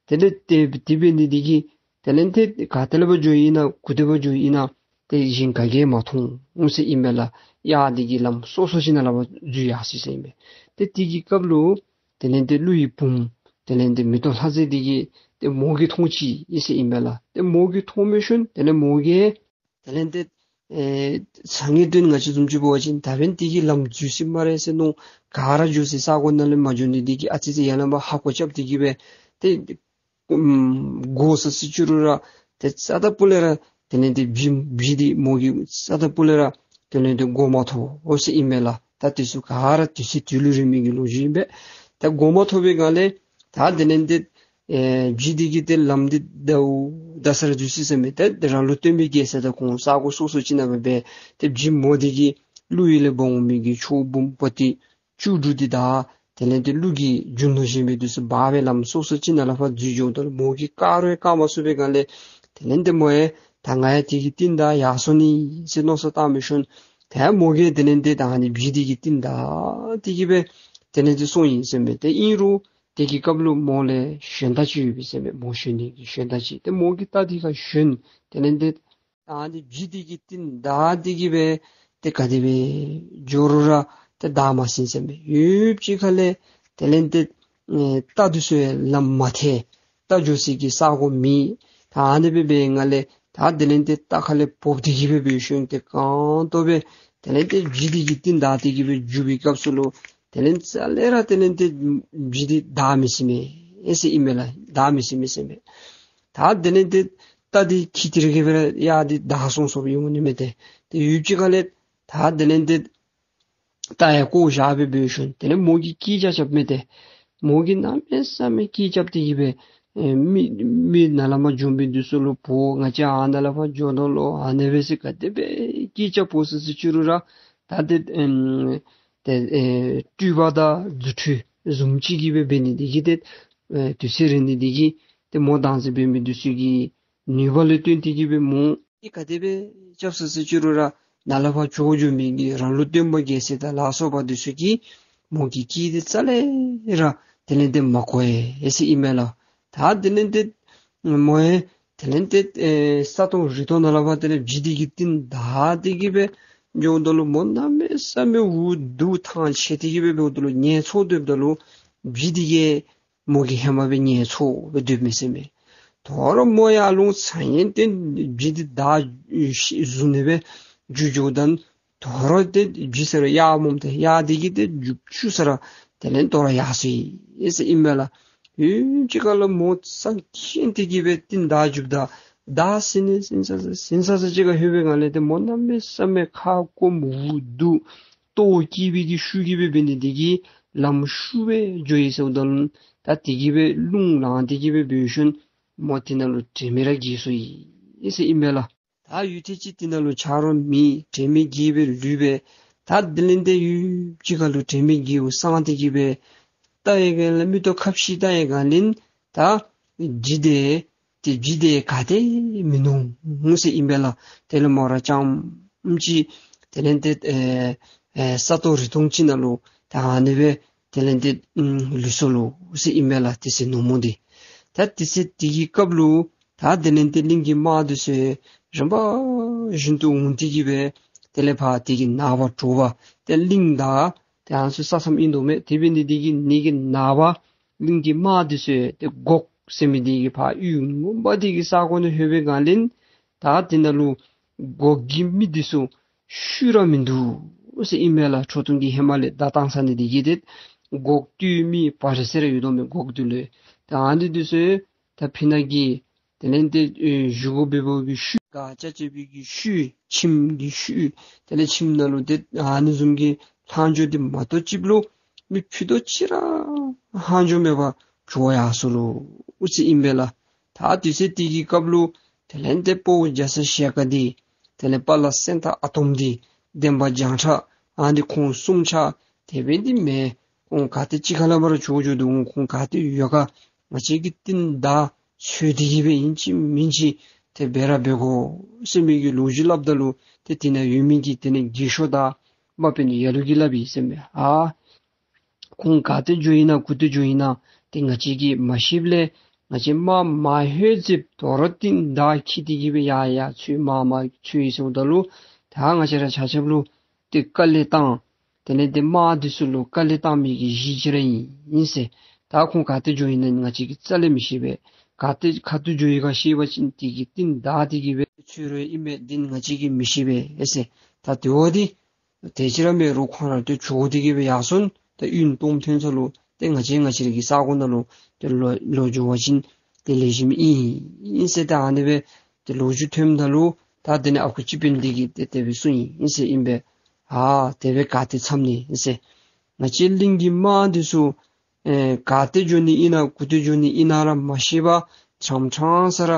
དེ་ལས་ཏེ་དེ་འབད་ནི་འདི་གིས་དེ་ལས་ཏེ་ག་ཏེ་ལས་ཕར་འགྱོཝ་ཨིན་ན་གུ་ཏེ་ཕར་འགྱོཝ་ཨིན་ན་ཏེ་གཞན་ག་གིས་མ་མཐོང་ཟེར་ཨིན་མས་ལགས། གཡག་འདི་གིས་ལམ་སོ་སོ་ཅིག་ནང་ལས་ཕར་འཛུལ་ཡར་སོ་ཡི་ཟེར་ཨིན་མས། ཏེ་དེ་གི་སྐབས་ལུ་དེ་ལས་ཏེ་ཀླུ་ཡི་བུམོ་དེ་ལས་ཏེ་མེ་ཏོག་ལྷ་མཛེས་འདི་གིས་ཏེ་མོ་གིས་མཐོང་ཅི་ཟེར་ཨིན་མས་ལགས། ཏེ་མོ་གིས་མཐོང་མི་ཤོང་དེ་ལས་མོ་གིས་དེ་ལས་ཏེ་ཨེ་སང་ཉིན་དོན་ང་བཅས་བཟུམ་ཅིག་འབད་བ་ཅིན་ད་འབདན་འདི་གིས་ལམ་འཛོལ་སོ་སྨ་རེ་ཟེར་མནོ་ག་ར་འགྱོ་སའི་ས་གོ་ནང་ལས་མ་འགྱོ་ནི་འདི་གིས་ཨ་ཙི་ཙི་ཡར་ལས་མར་ཧ་གོ་རྐྱབ་སྟེ་གི་སྦེ་ཏེ་ཨུམ་འགོར་སོ་སོ་ཅི་རུང་ར་ཏེ་རྩ་དང་སྤུ་ལས་ར་དེ་ལས་ཏེ་བྱི་བྱི་འདི་མོ་གིས་རྩ་དང་སྤུ་ལས་ར་དེ་ལས་ཏེ་འགོར་མ་ཐོབ་ཟེར་ཨིན་མས་ལགས། ད་དེ་ཚུ་ག་ར་དུས་ཚོད་དུས་ལུ་རན་མི་གི་ལོ་རྒྱུས་ཨིན་པས། ད་འགོར་མ་ཐོབ་པའི་སྒང་ལས་ད་དེ་ལས་ཏེ་ཨེ་བྱི་འདི་གིས་ཏེ་ལམ་འདི་ད་ད་ས་ར་འཛོལ་སོ་ཡི་ཟེར་མས། ཏེ་རང་ལུ་སྟོན་པའི་རྒྱལ་མཚན་དང་ཁོང་ས་གོ་སོ་སོ་ཅིག་ནང་སྦེ་སྦེ་ཏེ་བྱི་མོ་འདི་གིས་ཀླུ་ཡུལ་ལས་སྦོམ་མི་གི་ཁྱོ་བུམོ་པོ་ཏི་བཅུ་དྲུག་འདི་དང་དེ་ལས་ཏེ་ཀླུ་གི་རྒྱུ་ནོར་གཞན་མི་འདི་ཚུ་འབག་སྦེ་ལམ་སོ་སོ་ཅིག་ནང་ལས་ཕར་འཛུལ་འགྱོཝ་ད་ལུ་མོ་གིས་བཀག་རུང་བཀག་མ་ཚུགས་པའི་སྒང་ལས་དེ་ལས་ཏེ་མོ་ཡང་ད་ང་ཡང་དེ་གི་རྟིང་བདའ་ཡར་སོ་ནི་ཟེར་མནོ་བསམ་བཏང་མི་ཤོང་། ད་མོ་གིས་དེ་ལས་ཏེ་ད་ཨ་ནི་བྱི་འདི་གི་རྟིང་བདའ་སྟེ་གི་སྦེ་དེ་ལས་ཏེ་སོང་ཡི་ཟེར་མས། ཏེ་ཨིན་རུང་དེ་གི་སྐབས་ལུ་མོ་ལུ་ཞོན་རྟ་ཅིག་ཡོད་པས་ཟེར་མས། མོ་ཞོན་ནི་གི་ཞོན་རྟ་ཅིག། ཏེ་མོ་གིས་རྟ་འདི་ཁར་ཞོན་དེ་ལས་ཏེ་ད་ཨ་ནི་བྱི་འདི་གི་རྟིང་བདའ་སྟེ་གི་སྦེ་ཏེ་ག་དེ་སྦེ་འགྱོ་རུང་ར་ཏེ་བདའ་མ་ཟུན་ཟེར་མས། ཡུདཔ་ཅིག་ཁ་ལས་དེ་ལས་ཏེ་ཨེ་རྟ་འདི་ཚུ་ཡང་ལམ་མ་ཐལ། རྟ་འགྱོ་སའི་གི་ས་གོ་མེད། ད་ཨ་ནི་སྦེ་འབད་བའི་སྒང་ལས་ད་དེ་ལས་ཏེ་རྟ་ཁ་ལས་བབས་ཏེ་གི་སྦེ་འབད་ཤོང་། ཏེ་གང་ལྟར་སྦེ་དེ་ལས་ཏེ་བྱི་འདི་གི་རྟིང་བདའ་སྟེ་གི་སྦེ་འགྱོ་བའི་སྐབས་སུ་ལུ་དེ་ལས་རྩ་ལས་ར་དེ་ལས་ཏེ་བྱི་འདི་བདའ་མི་ཟུན་མས་ཟེར་ཨིན་མས་ལགས། བདའ་མི་ཟུན་མས་ཟེར་མས། ད་དེ་ལས་ཏེ་རྟ་འདི་འཁྱིད་དེ་ར་གི་སྦེ་ར་གཡག་འདི་བདའ་སོང་སོངམ་འོང་ནི་མས། ཏེ་ཏེ་ཡུདཔ་ཅིག་ཁ་ལས་ད་དེ་ལས་ཏེ་རྟ་ཡང་བཀོ་བཞག་སྦེ་འབད་ཤོང་། དེ་ལས་མོ་གིས་སྐད་རྐྱབ་རྐྱབ་མས། ཏེ་མོ་གིས་གནམ་མེད་ས་མེད་སྐད་རྐྱབ་སྟེ་གི་སྦེ་ཨེ་མི་མི་ནཱ་ལས་མར་འགྱོ་མི་འདི་ཚུ་ལུ་འབོ་ང་བཅས་ཨ་ནཱ་ལས་ཕར་འགྱོ་དོ་ལོ་ཨ་ནི་སྦེ་ཟེར་ག་དེ་སྦེ་སྐད་རྐྱབ་འབོ་སོ་སོ་ཅི་རུང་ར་ད་ཏེ་ཨེམ་ཏེ་ཨེ་སྤྲུལ་པ་དང་རྫུ་འཕྲུལ་བཟུམ་ཅིག་གི་སྦེ་འབད་ནི་འདི་གིས་ཏེ་ཨེ་དུས་ཚོད་རན་ནི་འདི་གིས་ཏེ་མོ་བདག་འཛིན་འབད་མི་འདི་ཚུ་གི་ནུས་པ་ལུ་བརྟེན་ཏེ་གི་སྦེ་མོ་གིས་ག་དེ་སྦེ་རྐྱབ་སོ་སོ་ཅི་རུང་ར་ནཱ་ལས་ཕར་བྱོག་འགྱོ་མི་གི་རང་ལུ་སྟོན་པ་རྒྱལ་མཚན་དང་ལ་སོགས་པ་འདི་ཚུ་གིས་མོ་གི་སྐད་འདི་རྩ་ལས་ར་དེ་ལས་ཏེ་མ་གོ་ཡི་ཟེར་ཨིན་མས་ལགས། ད་དེ་ལས་ཏེ་མོ་ཡང་དེ་ལས་ཏེ་ཨེ་ས་སྟོང་རི་སྟོང་ནང་ལས་ཕར་དེ་ལས་བྱི་འདི་གི་རྟིང་བདའ་སྟེ་གི་སྦེ་འགྱོཝ་ད་ལུ་མོ་གནམ་མེད་ས་མེད་འུ་སྡུག་ཐང་ཆད་དེ་གི་སྦེ་འབདཝ་ད་ལུ་ངལ་འཚོ་སྡོདཔ་ད་ལུ་བྱི་འདི་གིས་མོ་གི་ཧེ་མ་སྦེ་ངལ་འཚོ་སྦེ་སྡོད་མི་ཟེར་མས། དོ་རུང་མོ་ཡང་ལོང་ཚ་ཡན་ཏེ་བྱི་འདི་བདའ་ཞིནམ་ལས་སྦེ་འགྱོ་འགྱོཝ་ད་དོ་རུང་ཏེ་བྱི་ཟེར་རུང་གཡག་སྨོ། ཏེ་གཡག་འདི་གིས་ཏེ་རྒྱུག་ཆུ་ས་ར་དེ་ལས་དོ་རུང་ཡར་སོ་ཡི་ཟེར་ཨིན་མས་ལགས། ཡུདཔ་ཅིག་ཁ་ལུ་མོ་ས་ཁེངས་ཏེ་གི་སྦེ་རྟིང་བདའ་འགྱོཝ་ད་བདའ་ཟུན་ནི་ཟུན་ས་ས་ཟུན་ས་ས་ཅིག་ཁར་ལྷོད་པའི་སྒང་ལས་ཏེ་མོ་གནམ་མེད་ས་མེད་ཁ་སྐོམ་འུ་སྡུག་ལྟོཝ་བཀྱེས་པའི་གི་ཤུགས་ཀྱིས་སྦེ་འབད་ནི་འདི་གིས་ལམ་ཤུགས་སྦེ་འགྱོ་ཡི་ཟེརཝ་ད་ལུ་ད་དེ་གི་སྦེ་རླུང་ལངས་ཏེ་གི་སྦེ་འབད་ཤོང་མོ་དེ་ནང་ལུ་དྲན་མེད་ར་འགྱེལ་སོ་ཡི་ཟེར་ཨིན་མས་ལགས། ད་ཡུད་ཐེངས་ཅིག་དེ་ནང་ལུ་ཆ་རོགས་མེད། དྲན་མེད་འགྱེལ་སྦེ་ལུས་པས། ད་དེ་ལས་ཏེ་ཡུདཔ་ཅིག་ཁ་ལུ་དྲན་མེད་འགྱེལཝ་སངས་ཏེ་གི་སྦེ་བལྟ་བའི་སྒང་ལས་མིག་ཏོ་ཁ་ཕྱེ་བལྟ་བའི་སྒང་ལས་ད་བྱི་འདི་ཏེ་བྱི་འདི་ག་ཏེ་མིན་ནུག་ཟེར་ཨིན་པས་ལགས། དེ་ལས་མོ་ར་རྐྱངམ་ཅིག་དེ་ལས་ཏེ་ཨེ་ཨེ་ས་སྟོང་རི་སྟོང་ཅིག་ནང་ལུ་ད་ཨ་ནི་སྦེ་དེ་ལས་ཏེ་ཨམ་ལུས་སོ་ནུག་ཟེར་ཨིན་པས་ལགས། དེ་ཚེ་ནུབ་མོ་འདི་ད་དེ་ཚེ་དེ་གི་སྐབས་ལུ་ད་དེ་ལས་ཏེ་གླིང་གི་དམག་འདི་ཚུ་རིམ་པ་བཞིན་དུ་འོང་སྟེ་གི་སྦེ་དེ་ལས་ཕར་དེ་གི་ནངས་པ་དྲོ་པ་ཏེ་གླིང་དང་ཏེ་ཨ་ནི་ཚུ་ས་མཚམས་ཨིན་དོ་མས། དེ་འབད་ནི་འདི་གིས་ནི་གི་ནངས་པ་གླིང་གི་དམག་འདི་ཚུ་ཏེ་སྒོག་ཟེར་མི་འདི་གིས་ཕར་གཡུས་ངོ་མ་འདི་གི་ས་གོ་ནང་ལྷོད་པའི་སྒང་ལས་ད་དེ་ནང་ལུ་སྒོག་གི་མི་འདི་ཚུ་ཤུལ་ར་མིན་འདུག་ཟེར་ཨིན་མས་ལགས། ཁྲོ་ཐུང་གིས་ཧེ་མ་ལས་བརྡ་བཏང་ཚར་ནི་འདི་གིས་ཏེ་སྒོག་སྡོད་མི་བ་རེ་ཟེར་ར་ཡོད་དོ་མས། སྒོག་སྡོད་ལས་ད་ཨ་ནི་འདི་ཚུ་ད་ཕི་ནང་གི་ དེ་ལས་ཏེ་ཨེ་བཞེས་སྒོ་འབད་བའི་གི་ཤུལ་ག་ཅ་ཅ་བའི་གི་ཤུལ་ཁྱིམ་གྱི་ཤུལ་དེ་ལས་ཁྱིམ་ནང་ལུ་ཏེ་ཨ་ནི་བཟུམ་གྱི་ལྷག་འཕྲོ་འདི་མ་གཏོགས་ཅིག་ལུ་མི་ཕུད་རྡོག་གཅིག་ར་ལྷག་འཕྲོ་མེད་པར་བྱོག་ཡར་སོ་ལོ་ཟེར་ཨིན་པས་ལགས། ད་དུས་ཚོད་དེ་གི་སྐབས་ལུ་དེ་ལས་ཏེ་དཔའ་བོ་རྒྱ་ཚ་ཞལ་དཀར་འདི་དེ་ལས་དཔའ་ལ་སེང་སྟག་ཨ་དོམ་འདི་འདན་མ་བྱང་ཁྲ་ཨ་ནི་ཁོང་གསུམ་ཆ་དེ་སྦེ་འདི་མེན། ཁོང་ག་ཏེ་ཅིག་ཁ་ལས་ཕར་བྱོག་འགྱོ་དོ་འོང་། ཁོང་ག་ཏེ་ཡོད་ག་ང་བཅས་ཀྱིས་རྟིང་བདའ་འཚོལ་ཏེ་གི་སྦེ་ཨིན་ཅི་མིན་ཅི་ཏེ་འབད་ར་འབད་དགོ་ཟེར་མི་གི་ལོ་རྒྱུས་སླབ་ད་ལུ་ཏེ་དེ་ནང་ཡོད་མི་གི་དེ་ལས་རྒས་ཤོས་དང་མ་དཔོན་ཡ་ལུ་གིས་སླབ་ཨིན་ཟེར་མས། ཨ་ཁོང་ག་ཏེ་འགྱོ་ཡི་ན་གུ་ཏེ་འགྱོ་ཡི་ན་ཏེ་ང་བཅས་ཀྱིས་མ་ཤེསཔ་ལས་ང་བཅས་དམག་མ་ལྷོད་ཅིག་དོ་རུང་རྟིང་བདའ་འཁྱིད་དེ་གི་སྦེ་ཡར་ཡར་འཚོལ་མར་མར་འཚོལ་ཡི་ཟེརཝ་ད་ལུ་ད་ང་བཅས་ར་ཆ་ཁྱབ་ལུ་ཏེ་དཀའ་ལས་བཏང་། དེ་ལས་ཏེ་དམག་འདི་ཚུ་ལུ་དཀའ་ལས་བཏང་མི་གི་གཞི་ཅིག་ར་ཨིན་ཟེར། ད་ཁོང་ག་ཏེ་འགྱོ་ཡི་ན་ང་བཅས་ཀྱིས་རྩ་ལས་མི་ཤེས་པས། ག་ཏེ་ཁ་ཐུག་འགྱོ་ཡི་ག་ཤེས་པ་ཅིན་དེ་གི་རྟིང་བདའ་སྟེ་གི་སྦེ་འཚོལ་རུང་ཨིན་མས། འདི་ང་བཅས་ཀྱིས་མི་ཤེས་པས་ཟེར། ད་དེ་བ་འདི་དེ་ཅིག་ར་མེད་རུང་ཁོང་ར་ཏེ་བྱོག་སྟེ་གི་སྦེ་ཡར་སོང་། ད་གཡུས་སྟོངམ་ཐོན་ས་ལུ་ཏེ་ང་བཅས་ང་བཅས་ར་གི་ས་གོ་ནང་ལུ་ཏེ་ལོག་ལོག་འགྱོ་བ་ཅིན་ཏེ་ལེགས་ཤོམ་ཨིན་ཨིན་ཟེར། ད་ཨ་ནི་སྦེ་ཏེ་ལོ་རྒྱུས་ཐོནམ་ད་ལུ་ད་དེ་ལས་ཨ་ཁུ་སྤྱི་དཔོན་འདི་གིས་ཏེ་དེ་སྦེ་གསུངས་ཡི་ཟེར་ཨིན་པས། ཨ་དེ་སྦེ་ག་ཏེ་འཚམས་ནི་ཟེར། ང་བཅས་གླིང་གི་དམག་འདི་ཚུ་ཨེ་ག་ཏེ་འགྱོ་ནི་ཨིན་ན་གུ་ཏེ་འགྱོ་ནི་ཨིན་ན་ར་མ་ཤེས་པར་ཕྲང་ཕྲང་ས་ར་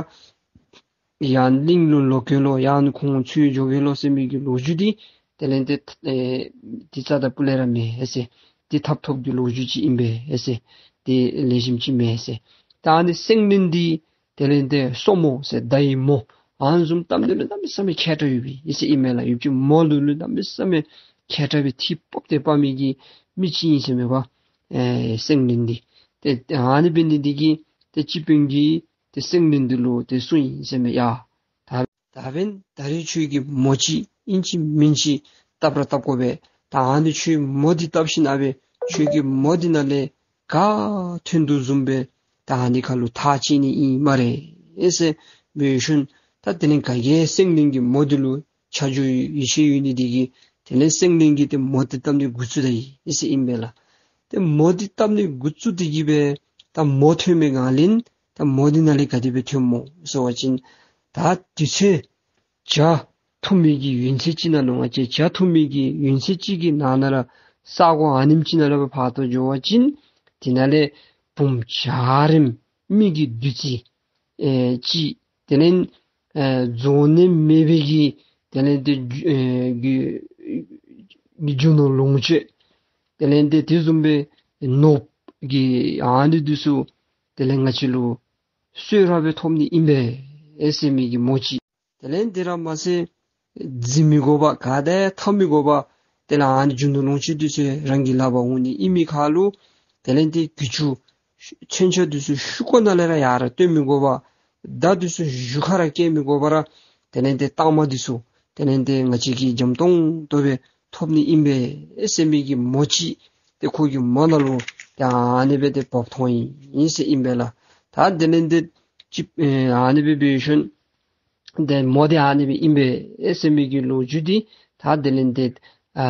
ཡང་གླིང་ལུ་ལོག་གེ་ལོ་ཡང་ཁོང་འཚོལ་འགྱོ་གེ་ལོ་ཟེར་མི་གི་ལོ་རྒྱུས་འདི་དེ་ལས་ཏེ་ཨེ་འདི་རྩ་དང་སྤུ་ལས་ར་མེན་ཟེར། འདི་ཐབ་ཐོབ་ཀྱི་ལོ་རྒྱུས་ཅིག་ཨིན་པས་ཟེར། འདི་ལེགས་ཤོམ་ཅིག་མེན་ཟེར། ད་ཨ་ནི་སེང་བློན་འདི་དེ་ལས་ཏེ་སོར་མོ་ཟེར་མདའ་ཡི་མོ་ཨ་ནི་བཟུམ་བཏབ་ནི་ལུ་གནམ་མེད་ས་མེད་མཁས་དྲགས་ཡོད་པའི་ཨིན་ཟེར་ཨིན་མས་ལགས། ཡུདཔ་ཅིག་མོ་ལུ་ལུ་གནམ་མེད་ས་མེད་མཁས་དྲགས་སྦེ་ཐིག་སྤོབས་ཏེ་འབག་མི་གི་མི་ཅིག་ཨིན་ཟེར་མས་པ། ཨེ་སེང་བློན་འདི་ཏེ་ཨ་ནི་འབད་ནི་འདི་གིས་ཏེ་སྤྱི་དཔོན་གྱིས་ཏེ་སེང་བློན་འདི་ལུ་ཏེ་གསུངས་ཡི་ཟེར་མས། ཡ་ད་ད་འབདན་ད་རིས་ཁྱོད་ཀྱིས་མོ་ཅིག་ཨིན་ཅི་མིན་ཅི་བཏབ་ར་བཏབ་དགོ་པས། ད་ཨ་ནི་ཁྱོད་མོ་འདི་བཏབ་ཞིནམ་ལས་ཁྱོད་ཀྱིས་མོ་འདི་ནང་ལས་ག་ཐོན་དོ་བཟུམ་སྦེ་ད་ཨ་ནི་ཁར་ལུ་ཐག་བཅད་ནི་ཨིན་སྨ་རེ་ཟེར་འབད་ཞིནམ་ད་དེ་ལས་ག་གིས་སེང་བློན་གྱི་མོ་འདི་ལུ་ཆ་འཇོག་ཡིད་ཆེས་ཡོད་ནི་འདི་གིས་དེ་ལས་སེང་བློན་གྱིས་ཏེ་མོ་འདི་བཏབ་ནི་འགོ་བཙུགས་ད་ཡི་ཟེར་ཨིན་པས་ལགས། ཏེ་མོ་འདི་བཏབ་ནི་འགོ་བཙུགས་ཏེ་གི་སྦེ་ད་མོ་ཐོན་མི་གང་ལས་ད་མོ་འདི་ནང་ལས་ག་དེ་སྦེ་ཐོནམ་སྨོ་ཟེར་བ་ཅིན་ད་དུས་ཚོད་བྱ་འཐུང་མི་གི་ཡུན་ཚད་ཅིག་ནང་ལུ་ང་བཅས་བྱ་འཐུང་མི་གི་ཡུན་ཚད་ཅིག་གི་ནང་ན་ར་ས་གོ་ཨ་ནེམ་ཅིག་ནང་ལུ་སྦེ་ཕར་ཏེ་འགྱོ་བ་ཅིན་དེ་ནང་ལས་བུམོ་འཇའ་རིསམོ་མི་གི་བདུད་རྩི་ཨེ་ཅིག་དེ་ལས་ཨེ་རྫོགས་ནི་མེད་པའི་གི་དེ་ལས་ཏེ་རྒྱུ་ཨེ་རྒྱུ་རྒྱུ་ནོར་ལོངས་སྤྱོད་དེ་ལས་ཏེ་དེ་བཟུམ་སྦེ་ནོར་བུ་གི་ཨ་ནི་འདི་ཚུ་དེ་ལས་ང་བཅས་ལུ་གསོལ་རས་སྦེ་ཐོབ་ནི་ཨིན་པས་ཟེར་མི་གི་མོ་ཅིག། དེ་ལས་དེ་ར་མ་ཚད་བརྫི་མི་དགོ་པར་ག་དེ་འཐབ་མི་དགོ་པར་དེ་ལས་ཨ་ནི་རྒྱུ་ནོར་ལོངས་སྤྱོད་འདི་ཚུ་རང་གི་ལག་པར་འོང་ནི་ཨིན་མི་ཁར་ལུ་དེ་ལས་ཏེ་གྱི་ཅུ་མཚོན་ཆ་འདི་ཚུ་ཤུགས་ཀོ་ནང་ལས་ར་ཡར་ར་བཏོན་མི་དགོ་པར་མདའ་འདི་ཚུ་གཞུ་ཁར་ར་བཀལ་མི་དགོ་པར་ར་དེ་ལས་ཏེ་གཏང་མ་འདི་ཚུ་དེ་ལས་ཏེ་ང་བཅས་ཀྱིས་འཇམ་ཏོང་ཏོ་སྦེ་ཐོབ་ནི་ཨིན་པས་ཟེར་མི་གི་མོ་ཅིག་ཏེ་ཁོ་གི་མོ་ནང་ལུ་ཏེ་ཨ་ནི་སྦེ་ཏེ་བབས་ཐོན་ཡི་ཟེར་ཨིན་པས་ལགས། ད་དེ་ལས་ཏེ་ཅིག་ཨེ་ཨ་ནི་སྦེ་འབད་ཞིནམ་ཏེ་མོ་འདི་ཨ་ནི་སྦེ་ཨིན་པས་ཟེར་མི་གི་ལོ་རྒྱུས་འདི་ད་དེ་ལས་ཏེ་ཨ་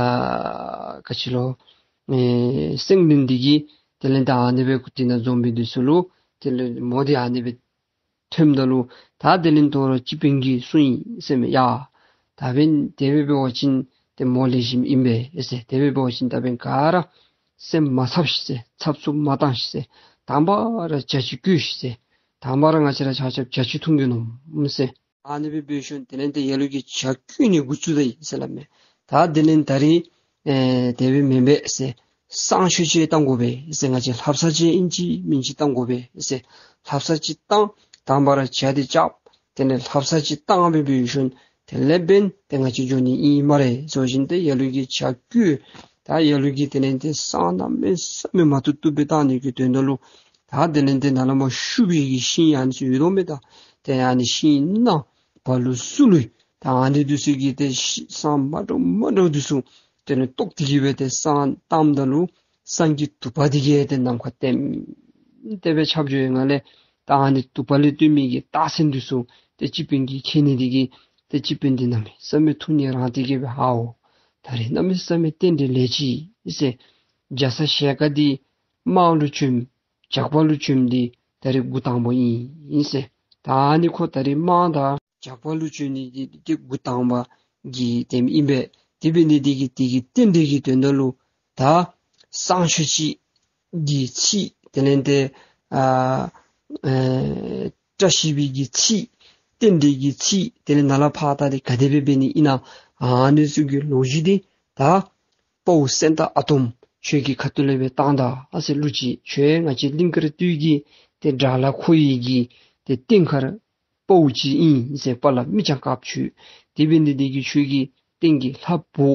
ག་ཅི་ལོ་ཨེ་སེང་བློན་འདི་གིས་དེ་ལས་ཏེ་ཨ་ནི་སྦེ་ཁོ་དེ་ནང་འཛོམས་མི་འདི་ཚུ་ལུ་དེ་ལས་མོ་འདི་ཨ་ནི་སྦེ་ཐོནམ་ད་ལུ་ད་དེ་ལས་དོ་རུང་སྤྱི་དཔོན་གྱིས་གསུངས་ཡི་ཟེར་མས། ཡ་ད་འབདན་དེ་སྦེ་འབད་བ་ཅིན་ཏེ་མོ་ལེགས་ཤོམ་ཨིན་པས་ཟེར། དེ་སྦེ་འབད་བ་ཅིན་ད་འབདན་ག་ར་སེམས་མ་འཚབ་ཤིག་ཟེར། འཚབ་འཚུབ་མ་བཏང་ཤིག་ཟེར། དང་པ་ར་བྱ་ཅིག་བརྐོ་ཤིག་ཟེར། དང་པ་ར་ང་བཅས་ར་ཆ་ཁྱབ་བྱ་ཅིག་འཐུང་གེ་ནོ་ཟེར། ཨ་ནི་སྦེ་འབད་ཞིནམ་དེ་ལས་ཏེ་ཡ་ལུ་གིས་བྱ་བརྐོ་ནི་འགོ་བཙུགས་ད་ཡི་ཟེར་སླབ་མས། ད་དེ་ལས་ད་རིས་ཨེ་དེ་སྦེ་མེན་པས་ཟེར། བསང་མཆོད་ཅིག་བཏང་དགོ་པས་ཟེར། ང་བཅས་ལྷ་བསང་ཅིག་ཨིན་ཅི་མིན་ཅི་བཏང་དགོ་པས་ཟེར། ལྷ་བསང་ཅིག་བཏང་། དང་པ་ར་བྱ་འདི་རྐྱབ། དེ་ལས་ལྷ་བསང་ཅིག་བཏང་སྦེ་འབད་ཞིནམ་དེ་ལས་འབདན་ཏེ་ང་བཅས་འགྱོ་ནི་ཨིན་སྨ་རེ་ཟེར་བ་ཅིན་ཏེ་ཡ་ལུ་གིས་བྱ་བརྐོ། ད་ཡ་ལུ་གིས་དེ་ལས་ཏེ་བསང་གནམ་མེད་ས་མེད་མ་བཏུབ་བཏུབ་སྦེ་བཏང་ནི་གི་དོན་དག་ལུ་ད་དེ་ལས་ཏེ་ནཱ་ལས་མར་བཤུ་བའི་གི་ཤིང་ཡང་ཚུ་ཡོད་དོ་མས། ད་ཏེ་ཨ་ནི་ཤིང་ནང་བ་ལུ་སུ་ལུ་ད་ཨ་ནི་འདི་ཚུ་གིས་ཏེ་ཤི་བསང་མ་འདྲཝ་མ་འདྲཝ་འདི་ཚུ་དེ་ལས་བཏོག་སྟེ་གི་སྦེ་ཏེ་བསང་བཏངམ་ད་ལུ་བསང་གི་དུ་པ་འདི་གིས་ཏེ་ནམ་མཁའ་ལྟེམ་ལྟེ་སྦེ་ཁྱབ་འགྱོ་ཡི་སྒང་ལས་ད་ཨ་ནི་དུ་པ་ལས་བཏོན་མི་གི་རྟགས་མཚན་འདི་ཚུ་ཏེ་སྤྱི་དཔོན་གྱིས་མཁྱེན་ནི་འདི་གིས་ཏེ་སྤྱི་དཔོན་འདི་གནམ་མེད་ས་མེད་ཐུགས་མཉེས་རངས་ཏེ་གི་སྦེ་ཧའོ་ད་རིས་གནམ་མེད་ས་མེད་རྟེན་འབྲེལ་ལེགས་ཅི་ཟེར། རྒྱ་ཚ་ཞལ་དཀར་འདི་དམག་ལུ་བྱོནམ་ཇག་པ་ལུ་བྱོནམ་འདི་ད་རིས་འགོ་དང་པོ་ཨིན་ཟེར། ད་ཨ་ནི་ཁོ་ད་རིས་དམག་དང་ཇག་པ་ལུ་བྱོན་ནི་འདི་འདི་འགོ་དང་པ་གི་དེམ་ཨིན་པས། དེ་འབད་ནི་འདི་གིས་དེ་གི་རྟེན་འབྲེལ་གྱི་དོན་དག་ལུ་ད་བསང་མཆོད་ཅིག་གི་ཚིག་དེ་ལས་ཏེ་ཨ་ཨེ་བཀྲ་ཤིས་པའི་གི་ཚིག་རྟེན་འབྲེལ་གྱི་ཚིག་དེ་ལས་ནཱ་ལས་ཕར་ད་འདི་ག་དེ་སྦེ་འབད་ནི་ཨིན་ན། ཨ་ནི་ཚུ་གི་ལོ་རྒྱུས་འདི་ད་དཔའ་བོ་སེང་སྟག་ཨ་དོམ་ཁྱོད་ཀྱི་ཁ་ཐུག་ལས་སྦེ་བཏང་ད་ཨ་ཟེར། གླུ་ཅིག་ཁྱོད་ང་བཅས་གླིང་དཀར་སྟོད་ཀྱི་ཏེ་དགྲ་ལྷ་འཁོར་བའི་གི་ཏེ་རྟེན་མཁར་དཔའ་བོ་ཅིག་ཨིན་ཟེར། དཔའ་ལ་མི་ཆང་བཀབ་ཅི། དེ་འབད་ནི་འདི་གིས་ཁྱོད་ཀྱི་རྟེན་གྱི་ལྷ་བོ་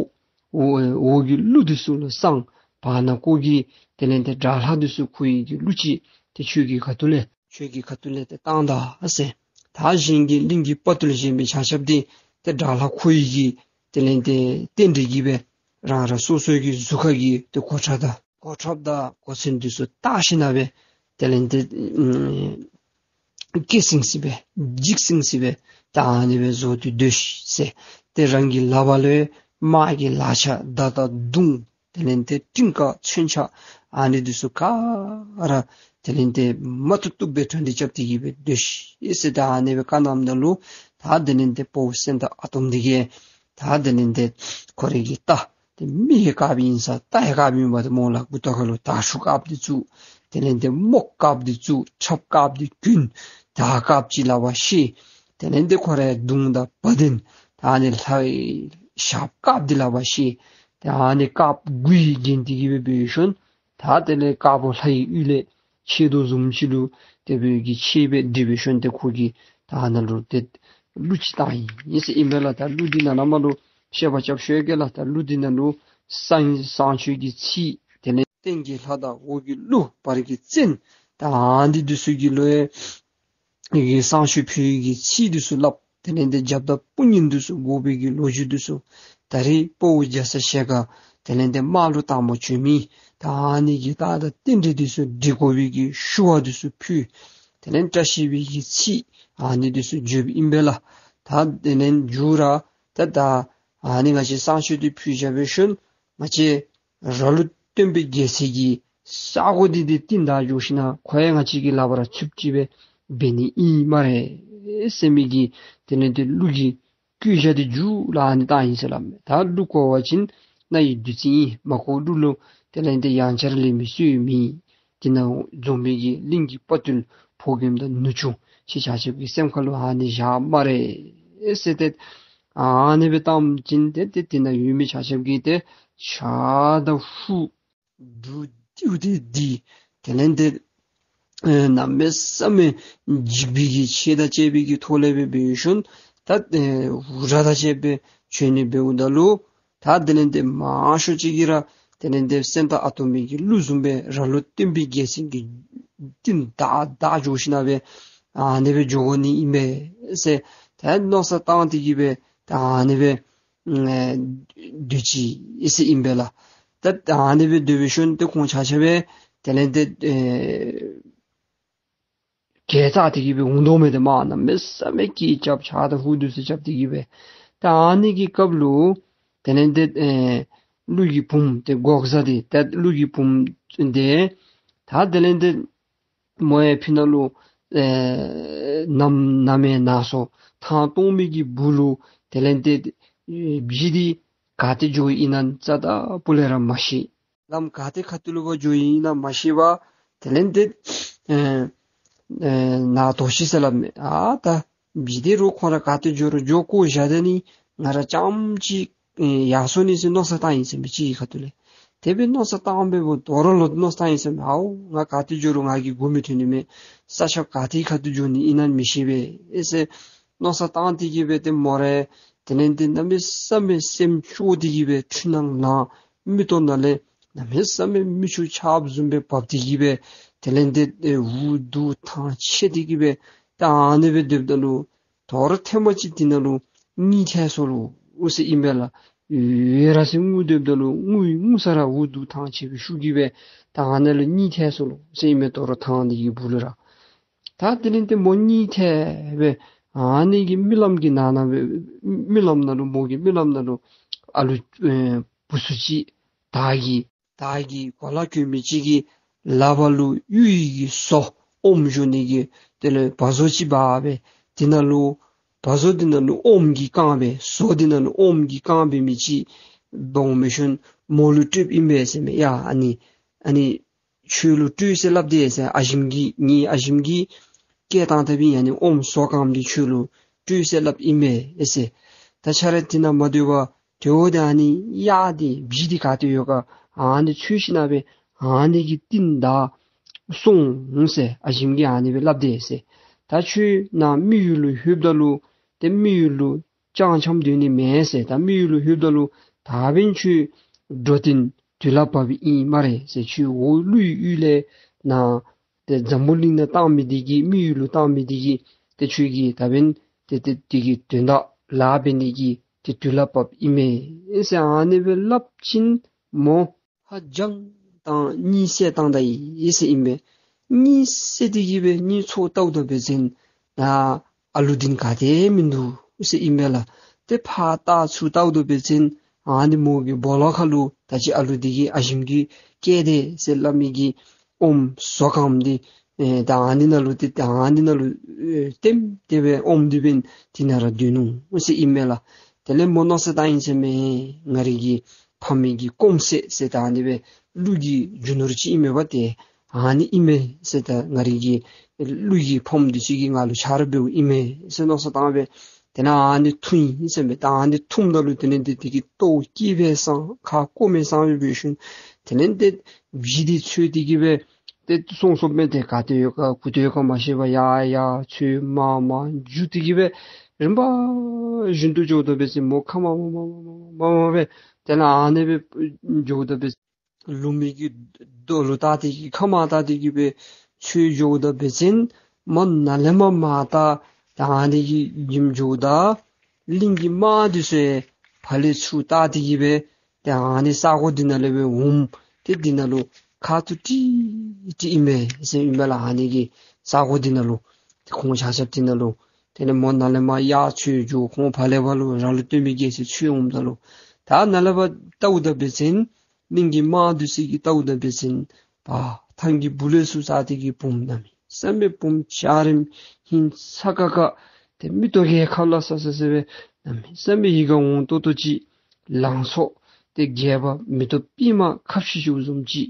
འོ་འོ་གི་ཀླུ་འདི་ཚུ་ལུ་བསང་བར་ན་ཀོ་གི་དེ་ལས་ཏེ་དགྲ་ལྷ་འདི་ཚུ་འཁོར་བའི་གི་གླུ་ཅིག་ཏེ་ཁྱོད་ཀྱི་ཁ་ཐུག་ལས་ཁྱོད་ཀྱི་ཁ་ཐུག་ལས་ཏེ་བཏང་ད་ཨ་ཟེར། ད་གཞན་གྱི་གླིང་གི་དཔའ་བརྟུལ་གཞན་མི་ཆ་ཁྱབ་འདི་ཏེ་དགྲ་ལྷ་འཁོར་བའི་གི་དེ་ལས་ཏེ་རྟེན་འབྲེལ་གྱིས་སྦེ་རང་རང་སོ་སོའི་གི་གཟུགས་ཁ་གི་ཏེ་གོ་ཁྲབ་དང་གོ་ཁྲབ་དང་གོ་མཚོན་འདི་ཚུ་བཏགས་ཞིནམ་ལས་སྦེ་དེ་ལས་ཏེ་ཨམ་སྐད་སིང་སིང་སྦེ་འཇིགས་སིང་སིང་སྦེ་ད་ཨ་ནི་སྦེ་བཟོ་སྟེ་སྡོད་ཤིག་ཟེར། ཏེ་རང་གི་ལག་པ་ལུ་དམག་གི་ལག་ཆ་མདའ་དང་མདུང་དེ་ལས་ཏེ་གྲི་ཁ་མཚོན་ཆ་ཨ་ནི་འདི་ཚུ་ག་ར་དེ་ལས་ཏེ་མ་བཏུབ་བཏུབ་སྦེ་གྲ་སྒྲིག་རྐྱབ་སྟེ་གི་སྦེ་སྡོད་ཤིག་ཟེར། ད་ཨ་ནི་སྦེ་བཀའ་གནངམ་ད་ལུ་ད་དེ་ལས་ཏེ་དཔའ་བོ་སེང་སྟག་ཨ་དོམ་འདི་གིས་ད་དེ་ལས་ཏེ་ཁོ་རའི་གི་རྟ་ཏེ་མི་ཡང་དཀརཔོ་ཨིན་ས་རྟ་ཡང་དཀརཔོ་ཨིན་པས། ཏེ་མོ་ལུ་མགུ་ཏོ་ཁ་ལུ་དར་ཤུག་དཀརཔོ་འདི་བཙུགས། དེ་ལས་ཏེ་རྨོག་དཀརཔོ་འདི་བཙུགས། ཁྲབ་དཀརཔོ་འདི་གྱོན། དར་དཀརཔོ་ཅིག་ལག་པར་བཤེད། དེ་ལས་ཏེ་ཁོ་རའི་མདུང་དང་བ་དན་ད་ཨ་ནི་ལྷའི་ཞགས་དཀརཔོ་འདི་ལག་པར་བཤེད། ད་ཨ་ནི་དཀརཔོ་དགུ་ཡིས་བརྒྱན་ཏེ་གི་སྦེ་འབད་ཞིནམ་ད་དེ་ལས་དཀར་པོ་ལྷ་ཡི་ཡུལ་ལས་ཆད་དོ་བཟུམ་ཅིག་ལུ་དེ་སྦེ་གི་ཆད་སྦེ་སྒྲིག་སྦེ་ཞིནམ་ཏེ་ཁོ་གིས་ད་ནཱ་ལུ་ཏེ་གླུ་ཅིག་བཏང་ཡི་ཟེར་ཨིན་པས་ལགས། ད་གླུ་འདི་ནཱ་ནཱ་མར་ལུ་བཤད་པ་རྐྱབ་ཤོག་གེ་ལགས། ད་གླུ་འདི་ནང་ལུ་བསང་བསང་མཆོད་ཀྱི་ཚིག་དེ་ལས་རྟེན་གྱི་ལྷ་དང་འོག་གི་ཀླུ་བར་གྱི་བཙན་ད་ཨ་ནི་འདི་ཚུ་གི་ལུ་ཡི་གེ་བསང་མཆོད་ཕུལ་ཡི་གི་ཚིག་འདི་ཚུ་སླབ། དེ་ལས་ཏེ་རྒྱབ་དང་དཔུང་གཉེན་འདི་ཚུ་དགོ་པའི་གི་ལོ་རྒྱུས་འདི་ཚུ་ད་རིས་དཔའ་བོ་རྒྱ་ཚ་ཞལ་དཀར་དེ་ལས་ཏེ་དམག་ལུ་དང་པ་བྱོན་མི་ད་ཨ་ནི་གི་ད་ད་རྟེན་འབྲེལ་འདི་ཚུ་འགྲིག་དགོ་པའི་གི་ཞུ་བ་འདི་ཚུ་ཕུལ། དེ་ལས་བཀྲ་ཤིས་པའི་གི་ཚིག་ཨ་ནི་འདི་ཚུ་བརྗོདཔ་ཨིན་པས་ལགས། ད་དེ་ལས་མཇུག་ར་ད་ད་ཨ་ནི་ང་བཅས་བསང་མཆོད་འདི་ཕུལ་བཞག་པའི་ཤུལ་ང་བཅས་ར་ལོ་སྟོན་པའི་རྒྱལ་མཚན་གྱི་ས་གོ་འདི་འདི་རྟིང་བདའ་འགྱོ་ཞིན་ན་ཁོ་ཡང་ང་བཅས་ཀྱི་ལག་པར་ཚུདཔ་ཅིག་སྦེ་འབད་ནི་ཨིན་སྨ་རེ་ཟེར་མི་གི་དེ་ལས་ཏེ་གླུ་གི་བཀོད་རྒྱ་འདི་མཇུག་ལུ་ཨ་ནི་བཏང་ཡི་ཟེར་སླབ་མས། ད་གླུ་གོ་བ་ཅིན་རྣ་ཡི་བདུད་རྩི་ཨིན། མ་གོ་གླུ་ལུ་དེ་ལས་ཏེ་ཡང་བསྐྱར་ལེན་མི་སྲོལ་མེད། དེ་ནང་འཛོམས་པའི་གི་གླིང་གི་དཔའ་བརྟུལ་ཕོ་རྒནམ་དང་ནུ་གཅུང་ཁྱེད་ཆ་ཁྱབ་ཀྱི་སེམས་ཁ་ལུ་ཨ་ནི་བཞག་སྨ་རེ་ཟེར་ཏེ་ཨ་ནི་སྦེ་བཏངམ་ཅིག་ཏེ་ཏེ་དེ་ནང་ཡོད་མི་ཆ་ཁྱབ་ཀྱིས་ཏེ་ཕྱག་དང་ཧུ་འབྲུ་ཏིའུ་ཏི་འདི་དེ་ལས་ཏེ་ཨེ་གནམ་མེད་ས་མེད་འཇིགས་པའི་གི་ཆས་དང་བཅས་པའི་གི་ཐོག་ལས་སྦེ་འབད་ཞིནམ་ད་ཨེ་འུར་སྒྲ་དང་བཅས་པའི་བྱོན་ནི་འབདཝ་ད་ལུ་ད་དེ་ལས་ཏེ་མང་ཤོས་ཅིག་གིས་ར་དེ་ལས་ཏེ་སེང་སྟག་ཨ་དོམ་པའི་གི་གླུ་བཟུམ་སྦེ་ར་ལོ་སྟོན་པའི་རྒྱལ་མཚན་གྱི་རྟིང་བདའ་བདའ་འགྱོ་ཞིན་ན་སྦེ་ཨ་ནི་སྦེ་འགྱོ་དགོ་ནི་ཨིན་པས་ཟེར་ད་མནོ་བསམ་བཏང་སྟེ་གི་སྦེ་ད་ཨ་ནི་སྦེ་ཨེ་སྡོད་ཅི་ཟེར་ཨིན་པས་ལགས། ད་ཨ་ནི་སྦེ་སྡོད་པའི་ཤུལ་ཏེ་ཁོང་ཆ་ཁྱབ་སྦེ་དེ་ལས་ཏེ་ཨེ་གྱལ་བཙག་སྟེ་གི་སྦེ་འོང་དོ་མས། ཏེ་མ་གནམ་མེད་ས་མེད་སྐད་རྐྱབ་ཕྱག་དང་ཧུ་འདི་ཚུ་རྐྱབ་སྟེ་གི་སྦེ། ད་ཨ་ནི་གི་སྐབས་ལུ་དེ་ལས་ཏེ་ཨེ་ཀླུ་གི་བུམོ་ཏེ་འགོག་བཟའ་འདི་ད་ཀླུ་གི་བུམོ་འདི་ད་དེ་ལས་ཏེ་མོ་ཡང་ཕི་ནང་ལུ་ཨེ་ནམ་ནམ་ཡང་ན་སོ་ཐང་སྟོང་མི་གི་སྦུག་ལུ་དེ་ལས་ཏེ་ཨེ་བྱི་འདི་ག་ཏེ་འགྱོཝ་ཨིན་ན་རྩ་དང་སྤུ་ལས་ར་མ་ཤེས། ལམ་ག་ཏེ་ཁ་ཐུག་ལུ་འབད་འགྱོཝ་ཨིན་ན་མ་ཤེས་པར་དེ་ལས་ཏེ་ཨེ་ཨེ་ནཱ་དོ་ཤི་ཟེར་སླབ་མས། ཨ་ད་བྱི་འདི་རུང་ཁོ་ར་ག་ཏེ་འགྱོ་རུང་འགྱོ་བཀོ་བཞག་ད་ནི་ང་ར་རྐྱངམ་ཅིག་ཨེ་ཡར་སོ་ནི་ཟེར་མནོ་བསམ་བཏང་ཡི་ཟེར་མི་ཅིག་གི་ཁ་ཐུག་ལས། དེ་སྦེ་མནོ་བསམ་བཏང་སྦེ་འབདཝ་ད་དོ་རུང་ལོག་མནོ་བསམ་བཏང་ཡི་ཟེར་མས། ཨའོ་ང་ག་ཏེ་འགྱོ་རུང་ང་གིས་མགུ་མི་ཐོན་ནི་མས། ས་ཆ་ག་ཏེ་ཁ་ཐུག་འགྱོ་ནི་ཨིན་ན་མི་ཤེས་པས་ཨེ་ཟེར་མནོ་བསམ་བཏང་སྟེ་གི་སྦེ་ཏེ་མོ་ར་དེ་ལས་ཏེ་གནམ་མེད་ས་མེད་སེམས་སྐྱོ་སྟེ་གི་སྦེ་འཁྲུལ་སྣང་ལངས། མིག་ཏོ་ནང་ལས་གནམ་མེད་ས་མེད་མིག་ཆུ་ཆརཔ་བཟུམ་སྦེ་འབབ་སྟེ་གི་སྦེ་དེ་ལས་ཏེ་ཨེ་འུ་སྡུག་ཐང་ཆད་དེ་གི་སྦེ་ད་ཨ་ནི་སྦེ་སྡོདཔ་ད་ལུ་དོ་རུང་ཐེངས་མ་ཅིག་དེ་ནང་ལུ་གཉིད་ཐལ་སོ་ལོ་ཟེར་ཨིན་པས་ལགས། ཡོད་ར་ཟེར་ངུ་སྡོདཔ་ད་ལུ་ངུ་ཡི་ངུ་ས་ར་འུ་སྡུག་ཐང་ཆད་པའི་ཤུགས་ཀྱིས་སྦེ་ད་ཨ་ནི་ལུ་གཉིད་ཐལ་སོ་ལོ་ཟེར་ཨིན་མས། དོ་རུང་ཐང་འདི་གི་སྦུག་ལུ་ར། ད་དེ་ལས་ཏེ་མོ་གཉིད་ཐལ་སྦེ་ཨ་ནི་གི་རྨི་ལམ་གྱི་ནང་ན་སྦེ་རྨི་ལམ་ནང་ལུ་མོ་གི་རྨི་ལམ་ནང་ལུ་ཨ་ལུ་ཨེ་བུ་ཚུ་ཅིག་དར་གྱི་དར་གྱི་གོ་ལ་གྱོན་མི་ཅིག་གིས་ལག་པ་ལུ་གཡུ་ཡི་གི་སོ་ ཨོམ་བཞོ་ནི་གི་དེ་ལས་བ་བཟོ་ཅིག་འབག་སྦེ་དེ་ནང་ལུ་བ་བཟོ་དེ་ནང་ལུ་ཨོམ་གྱིས་བཀང་སྦེ་བཟོ་དེ་ནང་ལུ་ཨོམ་གྱིས་བཀང་སྦེ་མི་ཅིག་འབག་འོང་བའི་ཤུལ་མོ་ལུ་སྤྲོདཔ་ཨིན་པས་ཟེར་མས། ཡ་ཨ་ནི་ཨ་ནི་ཁྱོད་ལུ་སྤྲོད་ཟེར་སླབ་དེས་ཟེར། ཨ་ཞིམ་གྱིས་ངེའི་ཨ་ཞིམ་གྱིས་སྐད་བཏང་ད་བའི་ཨ་ནི་ཨོམ་བཟོ་བཀངམ་འདི་ཁྱོད་ལུ་སྤྲོད་ཟེར་སླབ་ཨིན་པས་ཟེར། ད་ཆ་ར་དེ་ནང་མ་སྡོད་པར་དེ་འོ་དེ་ཨ་ནི་གཡག་དེ་བྱི་དེ་ག་ཏེ་ཡོད་ག་ཨ་ནི་འཚོལ་ཞིན་ན་སྦེ་ཨ་ནི་གི་རྟིང་བདའ་སོང་ཟེར། ཨ་ཞིམ་གྱིས་ཨ་ནི་སྦེ་སླབ་དེས་ཟེར། ད་ཁྱོད་ནཱ་མི་ཡུལ་ལུ་ལྷོདཔ་ད་ལུ་ཏེ་མི་ཡུལ་ལུ་ཅང་འཆམ་སྡོད་ནི་མེད་ཟེར། ད་མི་ཡུལ་ལུ་ལྷོདཔ་ད་ལུ་ད་འབདན་ཁྱོད་འགྲོ་དོན་དུས་ལ་བབ་ཨིན་སྨ་རེ་ཟེར། ཁྱོད་འོག་ཀླུའི་ཡུལ་ལས་ནཱ་ཏེ་འཛམ་བུ་གླིང་ནང་བཏང་མི་དེ་གིས་མི་ཡུལ་ལུ་བཏང་མི་དེ་གིས་ཏེ་ཁྱོད་ཀྱིས་ད་འབདན་ཏེ་ཏེ་དེ་གི་དོན་དག་ལཱ་འབད་ནི་གི་ཏེ་དུས་ལ་བབ་ཨིན་མས་ཟེར། ཨ་ནི་སྦེ་སླབ་ཅིན་མོ་ཧ་ཅང་དང་གཉིད་སད་བཏང་ད་ཡི་ཟེར་ཨིན་པས། གཉིད་སད་དེ་གིས་སྦེ་གཉིད་ཚོར་བལྟཝ་ད་འབད་བ་ཅིན་ད་ཨ་ལུ་འདི་ག་ཏེ་མིན་འདུག་ཟེར་ཨིན་པས་ལགས། ཏེ་ཕར་བལྟ་ཚུར་བལྟཝ་ད་འབད་བ་ཅིན་ཨ་ནི་མོ་གི་སྦོ་ལོགས་ཁ་ལུ་ད་ཅི་ཨ་ལུ་འདི་གིས་ཨ་ཞིམ་གྱིས་སྐད་དེ་ཟེར་སླབ་མི་གི་ཨོམ་བཟོ་བཀངམ་འདི་ཨེ་ད་ཨ་ནི་ནང་ལུ་ཏེ་ད་ཨ་ནི་ནང་ལུ་ཨེ་ལྟེམ་སྟེ་སྦེ་ཨོམ་འདི་འབདན་དེ་ནང་ར་སྡོད་ནུག་ཟེར་ཨིན་མས་ལགས། དེ་ལས་མོ་མནོ་བསམ་བཏང་ཡི་ཟེར་མས། ང་རའི་གི་ཕ་མའི་གི་སྐོམ་སད་ཟེར་ད་ཨ་ནི་སྦེ་ཀླུ་གི་རྒྱུ་ནོར་ཅིག་ཨིན་མས་པ་ཏེ། ཨ་ནི་ཨིན་མས་ཟེར་ད་ང་རའི་གི་ཀླུ་གི་ཕམ་འདི་ཅིག་གིས་ང་ལུ་ཆ་རོགས་འབདཝ་ཨིན་མས་ཟེར་མནོ་བསམ་བཏང་སྦེ་དེ་ནང་ཨ་ནི་འཐུང་ཡི་ཟེར་མས། ད་ཨ་ནི་འཐུངམ་ད་ལུ་དེ་ལས་ཏེ་དེ་གི་ལྟོཝ་བཀྱེས་སྦེ་སོང་ཁ་སྐོམ་སྦེ་སོང་སྦེ་འབད་ཤུལ་དེ་ལས་ཏེ་བྱི་འདི་འཚོལ་ཏེ་གིས་སྦེ་ཏེ་སོང་སོངམ་སྦེ་ཏེ་ག་ཏེ་ཡོད་ག་གུ་ཏེ་ཡོད་ག་མ་ཤེས་པར་ཡར་ཡར་འཚོལ་མར་མར་འགྱོ་སྟེ་གིས་སྦེ་རིམ་པ་བཞིན་དུ་འགྱོཝ་ད་འབད་བ་ཅིན་མོ་ཁ་མ་མ་མ་མ་མ་མ་སྦེ་དེ་ལས་ཨ་ནི་སྦེ་འགྱོཝ་ད་འབད་ལུང་མའི་གི་རྡོ་ལུ་བལྟ་སྟེ་གིས་ཁ་མར་བལྟ་སྟེ་གིས་སྦེ་འཚོལ་འགྱོཝ་ད་འབད་བ་ཅིན་མོ་ནཱ་ལས་མར་མར་བལྟ་ད་ཨ་ནི་གི་ཉིནམ་འགྱོཝ་ད་གླིང་གི་དམག་འདི་ཚུ་ཡང་ཕར་ལས་ཚུར་བལྟ་སྟེ་གིས་སྦེ་ཏེ་ཨ་ནི་ས་གོ་འདི་ནང་ལས་སྦེ་འོངམ་ཏེ་འདི་ནང་ལུ་ཁ་ཐུག་ཀྲིག་ཀྲི་ཨིན་མས་ཟེར་ཨིན་པས་ལགས། ཨ་ནི་གི་ས་གོ་འདི་ནང་ལུ་ཏེ་ཁོང་ཆ་ཁྱབ་འདི་ནང་ལུ་དེ་ལས་མོ་ནཱ་ལས་མར་ཡར་འཚོལ་འགྱོ་ཁོང་ཕར་ལས་ཕར་ལུ་ར་ལུ་སྟོན་མི་གི་ཟེར་འཚོལ་འོངམ་ད་ལུ་ད་ནཱ་ལས་ཕར་བལྟཝ་ད་འབད་བ་ཅིན་གླིང་གི་དམག་འདི་ཚུ་གིས་བལྟཝ་ད་འབད་བ་ཅིན་པ་ཐང་གི་སྦུག་ལས་ཚུར་བཙགས་ཏེ་གིས་བུམོ་གནམ་མེད་ས་མེད་བུམོ་འཇའ་རིསམོ་ཧིང་ཚ་ཁ་ཁ་ཏེ་མིག་ཏོ་གིས་ཁ་ལ་ས་ས་ས་སྦེ་གནམ་མེད་ས་མེད་ཡིད་ཁར་འོང་ཏོག་ཏོ་ཅིག་ལང་ཚོ་ཏེ་རྒྱས་པ་མེ་ཏོག་པདྨ་ཁ་བཞི་བཞུགསཔ་བཟུམ་ཅིག་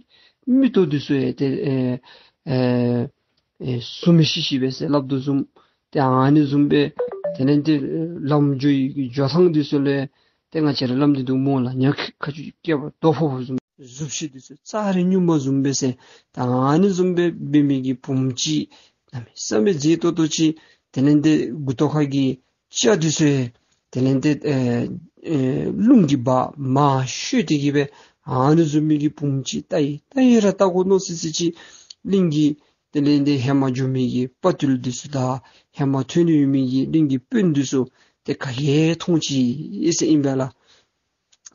མིག་ཏོ་འདི་ཚུ་ཡང་ཏེ་ཨེ་ཨེ་ཨེ་ཟུམ་མི་ཤིག་ཤིག་སྦེ་ཟེར་སླབ་དོ་བཟུམ་ཏེ་ཨ་ནི་བཟུམ་སྦེ་དེ་ལས་ཏེ་ལམ་འགྱོ་ཡི་གི་འགྱོ་ཐངས་འདི་ཚུ་ལས་ཏེ་ང་བཅས་ར་སླབ་སྟེ་འདུག་སྨོ་ལགས། ཉག་ཁ་ཆུ་སྐྱེས་པ་རྡོ་ཕོག་པ་བཟུམ་གཟུགས་གཞི་འདི་ཚུ་ཙ་རེ་སྙུང་བ་བཟུམ་སྦེ་ཟེར་ད་ཨ་ནི་བཟུམ་སྦེ་འབད་མི་གི་བུམོ་ཅིག་གནམ་མེད་ས་མེད་མཛེས་ཏོག་ཏོ་ཅིག་དེ་ལས་ཏེ་མགུ་ཏོ་ཁ་གི་སྐྱ་འདི་ཚུ་ཡང་དེ་ལས་ཏེ་ཨེ་ཨེ་རླུང་གིས་འབག་མར་བཤུད་དེ་གིས་སྦེ་ཨ་ནི་བཟུམ་མའི་གི་བུམོ་ཅིག་བལྟ་ཡི་བལྟ་ཡི་ར་བལྟ་དགོ་མནོ་སི་སི་ཅིག་གླིང་གི་དེ་ལས་ཏེ་ཧེ་མ་འགྱོ་མི་གི་དཔའ་བརྟུལ་འདི་ཚུ་དང་ཧེ་མ་ཐོན་ཡོད་མི་གི་གླིང་གི་དཔོན་འདི་ཚུ་ཏེ་ག་གིས་མཐོང་ཅི་ཟེར་ཨིན་པས་ལགས།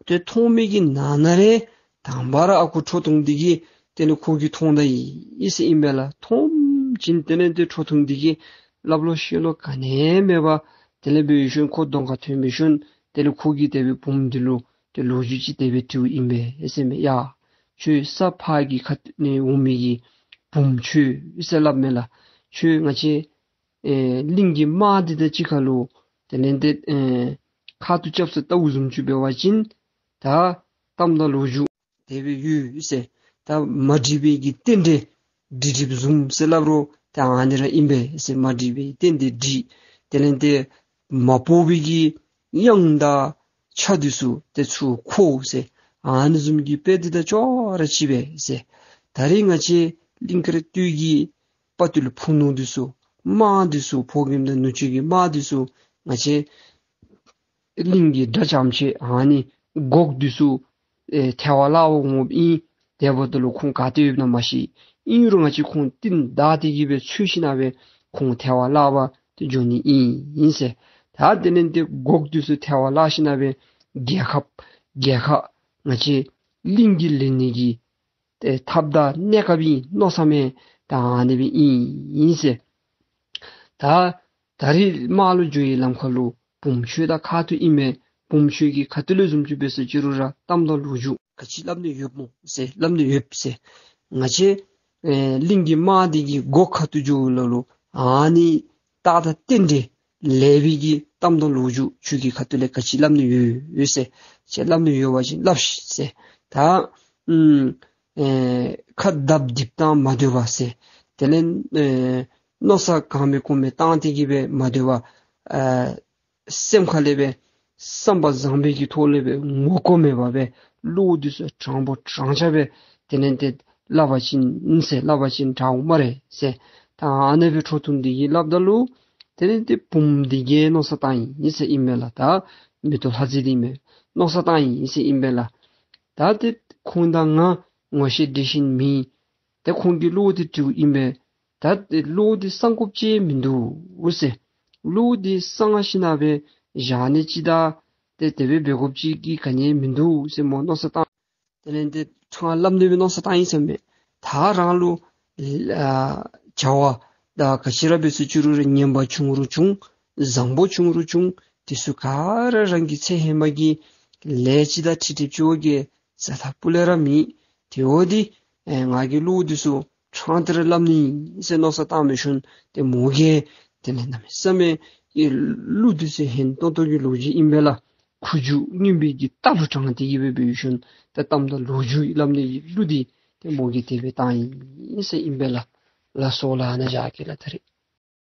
ཏེ་མཐོང་མི་གི་ནང་ན་ར་དང་པ་ར་ཨ་ཁུ་ཁྲོ་ཐུང་འདི་གིས་དེ་ལས་ཁོ་གིས་མཐོང་ད་ཡི་ཟེར་ཨིན་པས་ལགས། མཐོངམ་ཅིག་དེ་ལས་ཏེ་ཁྲོ་ཐུང་འདི་གིས་སླབ་ལོང་ཤོད་ལོང་ག་ནི་མེད་པར་དེ་ལས་འབད་ཞིནམ་ཁོ་གདོང་ཁར་ཐོན་འབད་ཞིནམ་དེ་ལས་ཁོ་གིས་དེ་སྦེ་བུམོ་འདི་ལུ་ཏེ་ལོ་རྒྱུས་ཅིག་དེ་སྦེ་དྲིཝ་ཨིན་པས་ཟེར་མས། ཡ་ཁྱོད་ས་ཕག་གི་ཁ་ཐུག་ནས་འོང་མི་གི་བུམོ་ཁྱོད་ཟེར་སླབ་མས་ལགས། ཁྱོད་ང་བཅས་ཨེ་གླིང་གི་དམག་འདི་དང་གཅིག་ཁར་ལུ་དེ་ལས་ཏེ་ཨེ་ཁ་ཐུག་རྐྱབ་ས་བལྟཝ་བཟུམ་ཅིག་འབད་བ་ཅིན་ད་གཏམ་དང་ལོ་རྒྱུས་དེ་སྦེ་ཡོད་ཟེར། ད་མ་འགྲིག་པའི་གི་རྟེན་འབྲེལ་འགྲིག་འགྲིགཔ་བཟུམ་ཟེར་སླབ་རུང་ད་ཨ་ནི་ར་ཨིན་པས་ཟེར། མ་འགྲིག་པའི་རྟེན་འབྲེལ་འགྲིག། དེ་ལས་ཏེ་མ་བོར་བའི་གི་གཡང་དང་ཆ་འདི་ཚུ་ཏེ་ཚུར་ཁོ་ཟེར། ཨ་ནི་བཟུམ་གྱི་དཔེ་འདི་དང་ཅོག་ར་གཅིག་པས་ཟེར། ད་རེས་ང་བཅས་གླིང་དཀར་སྟོད་ཀྱི་དཔའ་བརྟུལ་ཕུ་ནུ་འདི་ཚུ་དམག་འདི་ཚུ་ཕོ་རྒནམ་དང་ནུ་གཅུང་གི་དམག་འདི་ཚུ་ང་བཅས་གླིང་གི་དགྲ་རྐྱངམ་ཅིག་ཨ་ནི་འགོག་འདི་ཚུ་ཨེ་ཐལ་བར་བརླག་པར་འོངམ་ཨིན། དེ་འབདཝ་ད་ལུ་ཁོང་ག་ཏེ་ཡོདཔ་ཨིན་ན་མ་ཤེས། ཨིན་རུང་ང་བཅས་ཁོང་རྟིང་བདའ་སྟེ་གིས་སྦེ་འཚོལ་ཞིན་ན་སྦེ་ཁོང་ཐལ་བར་བརླག་པར་ཏེ་འགྱོ་ནི་ཨིན་ཟེར། ད་དེ་ལས་ཏེ་འགོག་འདི་ཚུ་ཐལ་བར་བརླག་ཞིན་ན་སྦེ་རྒྱལ་ཁབ་རྒྱལ་ཁ་ང་བཅས་གླིང་གིས་ལེན་ནི་གི་ཏེ་ཐབས་དང་གནས་སྐབས་ཨིན་མནོ་བསམ་ཡང་ད་ཨ་ནི་སྦེ་ཨིན་ཟེར། ད་ད་རེས་དམག་ལུ་འགྱོ་བའི་ལམ་ཁར་ལུ་བུམོ་ཁྱོད་དང་ཁ་ཐུག་ཨིན་མས། བུམོ་ཁྱོད་ཀྱིས་ག་ཏེ་ལས་བཟུམ་ཅིག་འབད་ཟེར་ཅི་རུང་ར་གཏམ་དང་ལོ་རྒྱུས་ག་ཅི་སླབ་ནི་ཡོདཔ་སྨོ་ཟེར། སླབ་ནི་ཡོད་ཟེར། ང་བཅས་ ཨེ་གླིང་གི་དམག་འདི་གི་སྒོ་ཁ་ཐུག་འགྱོཝ་ལུ་ཨ་ནི་རྟགས་དང་རྟེན་འབྲེལ་ལེགས་པའི་གི་གཏམ་དང་ལོ་རྒྱུས་ཁྱོད་ཀྱི་ཁ་ཐུག་ལས་ག་ཅི་སླབ་ནི་ཡོད་ཡོད་ཟེར། ཅིག་སླབ་ནི་ཡོད་པ་ཅིན་སླབ་ཤིག་ཟེར། ད་ཨམ་ཨེ་ཁ་བརྡབ་རྡིབ་བཏང་མ་སྡོད་པར་ཟེར། དེ་ལས་ཨེ་མནོ་བསམ་གང་མེད་གོ་མེད་བཏང་སྟེ་གི་སྦེ་མ་སྡོད་པར་ཨ་སེམས་ཁ་ལས་སྦེ་བསམ་པ་བཟང་པོའི་གི་ཐོག་ལས་སྦེ་ངོ་ལྐོག་མེད་པར་སྦེ་བློ་འདི་ཚུ་དྲང་པོ་དྲང་ཆ་སྦེ་དེ་ལས་ཏེ་སླབ་པ་ཅིན་ཟེར། སླབ་པ་ཅིན་དྲག་འོང་སྨ་རེ་ཟེར། ད་ཨ་ནེ་སྦེ་ཁྲོ་ཐུང་འདི་གིས་སླབ་ད་ལུ་དེ་ལས་ཏེ་བུམོ་འདི་གིས་མནོ་བསམ་བཏང་ཡི་ཟེར་ཨིན་མས་ལགས། ད་མེ་ཏོག་ལྷ་མཛེས་འདི་མས་མནོ་བསམ་བཏང་ཡི་ཟེར་ཨིན་མས་ལགས། ད་ཏེ་ཁོང་དང་ང་ངོ་ཤེས་འདྲིས་ཤེས་མེད། ཏེ་ཁོང་གི་བློ་འདི་དྲིཝ་ཨིན་པས། ད་ཏེ་བློ་འདི་གསང་དགོཔ་ཅིག་མིན་འདུག་ཟེར། བློ་འདི་གསང་ཞིན་ན་སྦེ་བཞག་ནི་ཅིག་དང་ཏེ་དེ་སྦེ་འབད་དགོཔ་ཅིག་གི་ག་ནི་མིན་འདུག་ཟེར་མོ་མནོ་བསམ་བཏང་། དེ་ལས་ཏེ་ཕྲང་སླབ་ནི་སྦེ་མནོ་བསམ་བཏང་ཡི་ཟེར་མས། ད་རང་ལུ་ཨ་བྱ་བ་དང་ག་ཅི་ར་འབད་ཚུགས་ཅི་རུང་ར་ངན་པ་བྱུང་རུང་བྱུང་བཟང་པོ་བྱུང་རུང་བྱུང་དེ་ཚུ་ག་ར་རང་གི་ཚེ་ཧེ་མ་གི་ལས་ཅིག་དང་འཁྲིལ་འཁྲིལཝ་ཅིག་བ་གི་རྩ་ལས་སྤུ་ལས་ར་མེད། དེ་འོ་འདི་ཨེ་ང་གིས་བློ་འདི་ཚུ་ཕྲང་སྟེ་ར་སླབ་ནི་ཟེར་མནོ་བསམ་བཏང་མི་ཤུལ་ཏེ་མོ་གིས་དེ་ལས་གནམ་མེད་ས་མེད་ཀྱི་གླུ་འདི་ཚུ་སྙན་ཏོང་ཏོ་གི་ལོ་རྒྱུས་ཨིན་པས་ལགས། ཁུ་བྱུག་རྔོན་པའི་གི་རྟ་ལུ་དྲངས་ཏེ་གི་སྦེ་འབད་ཤུལ་ཏེ་གཏམ་དང་ལོ་རྒྱུས་སླབ་ནི་གི་གླུ་འདི་ཏེ་མོ་གིས་དེ་སྦེ་བཏང་ཡི་ཟེར་ཨིན་པས་ལགས། ལགས་སོ་ལགས། ཨ་ནཱ་བཞག་གེ་ལགས། ད་རེས་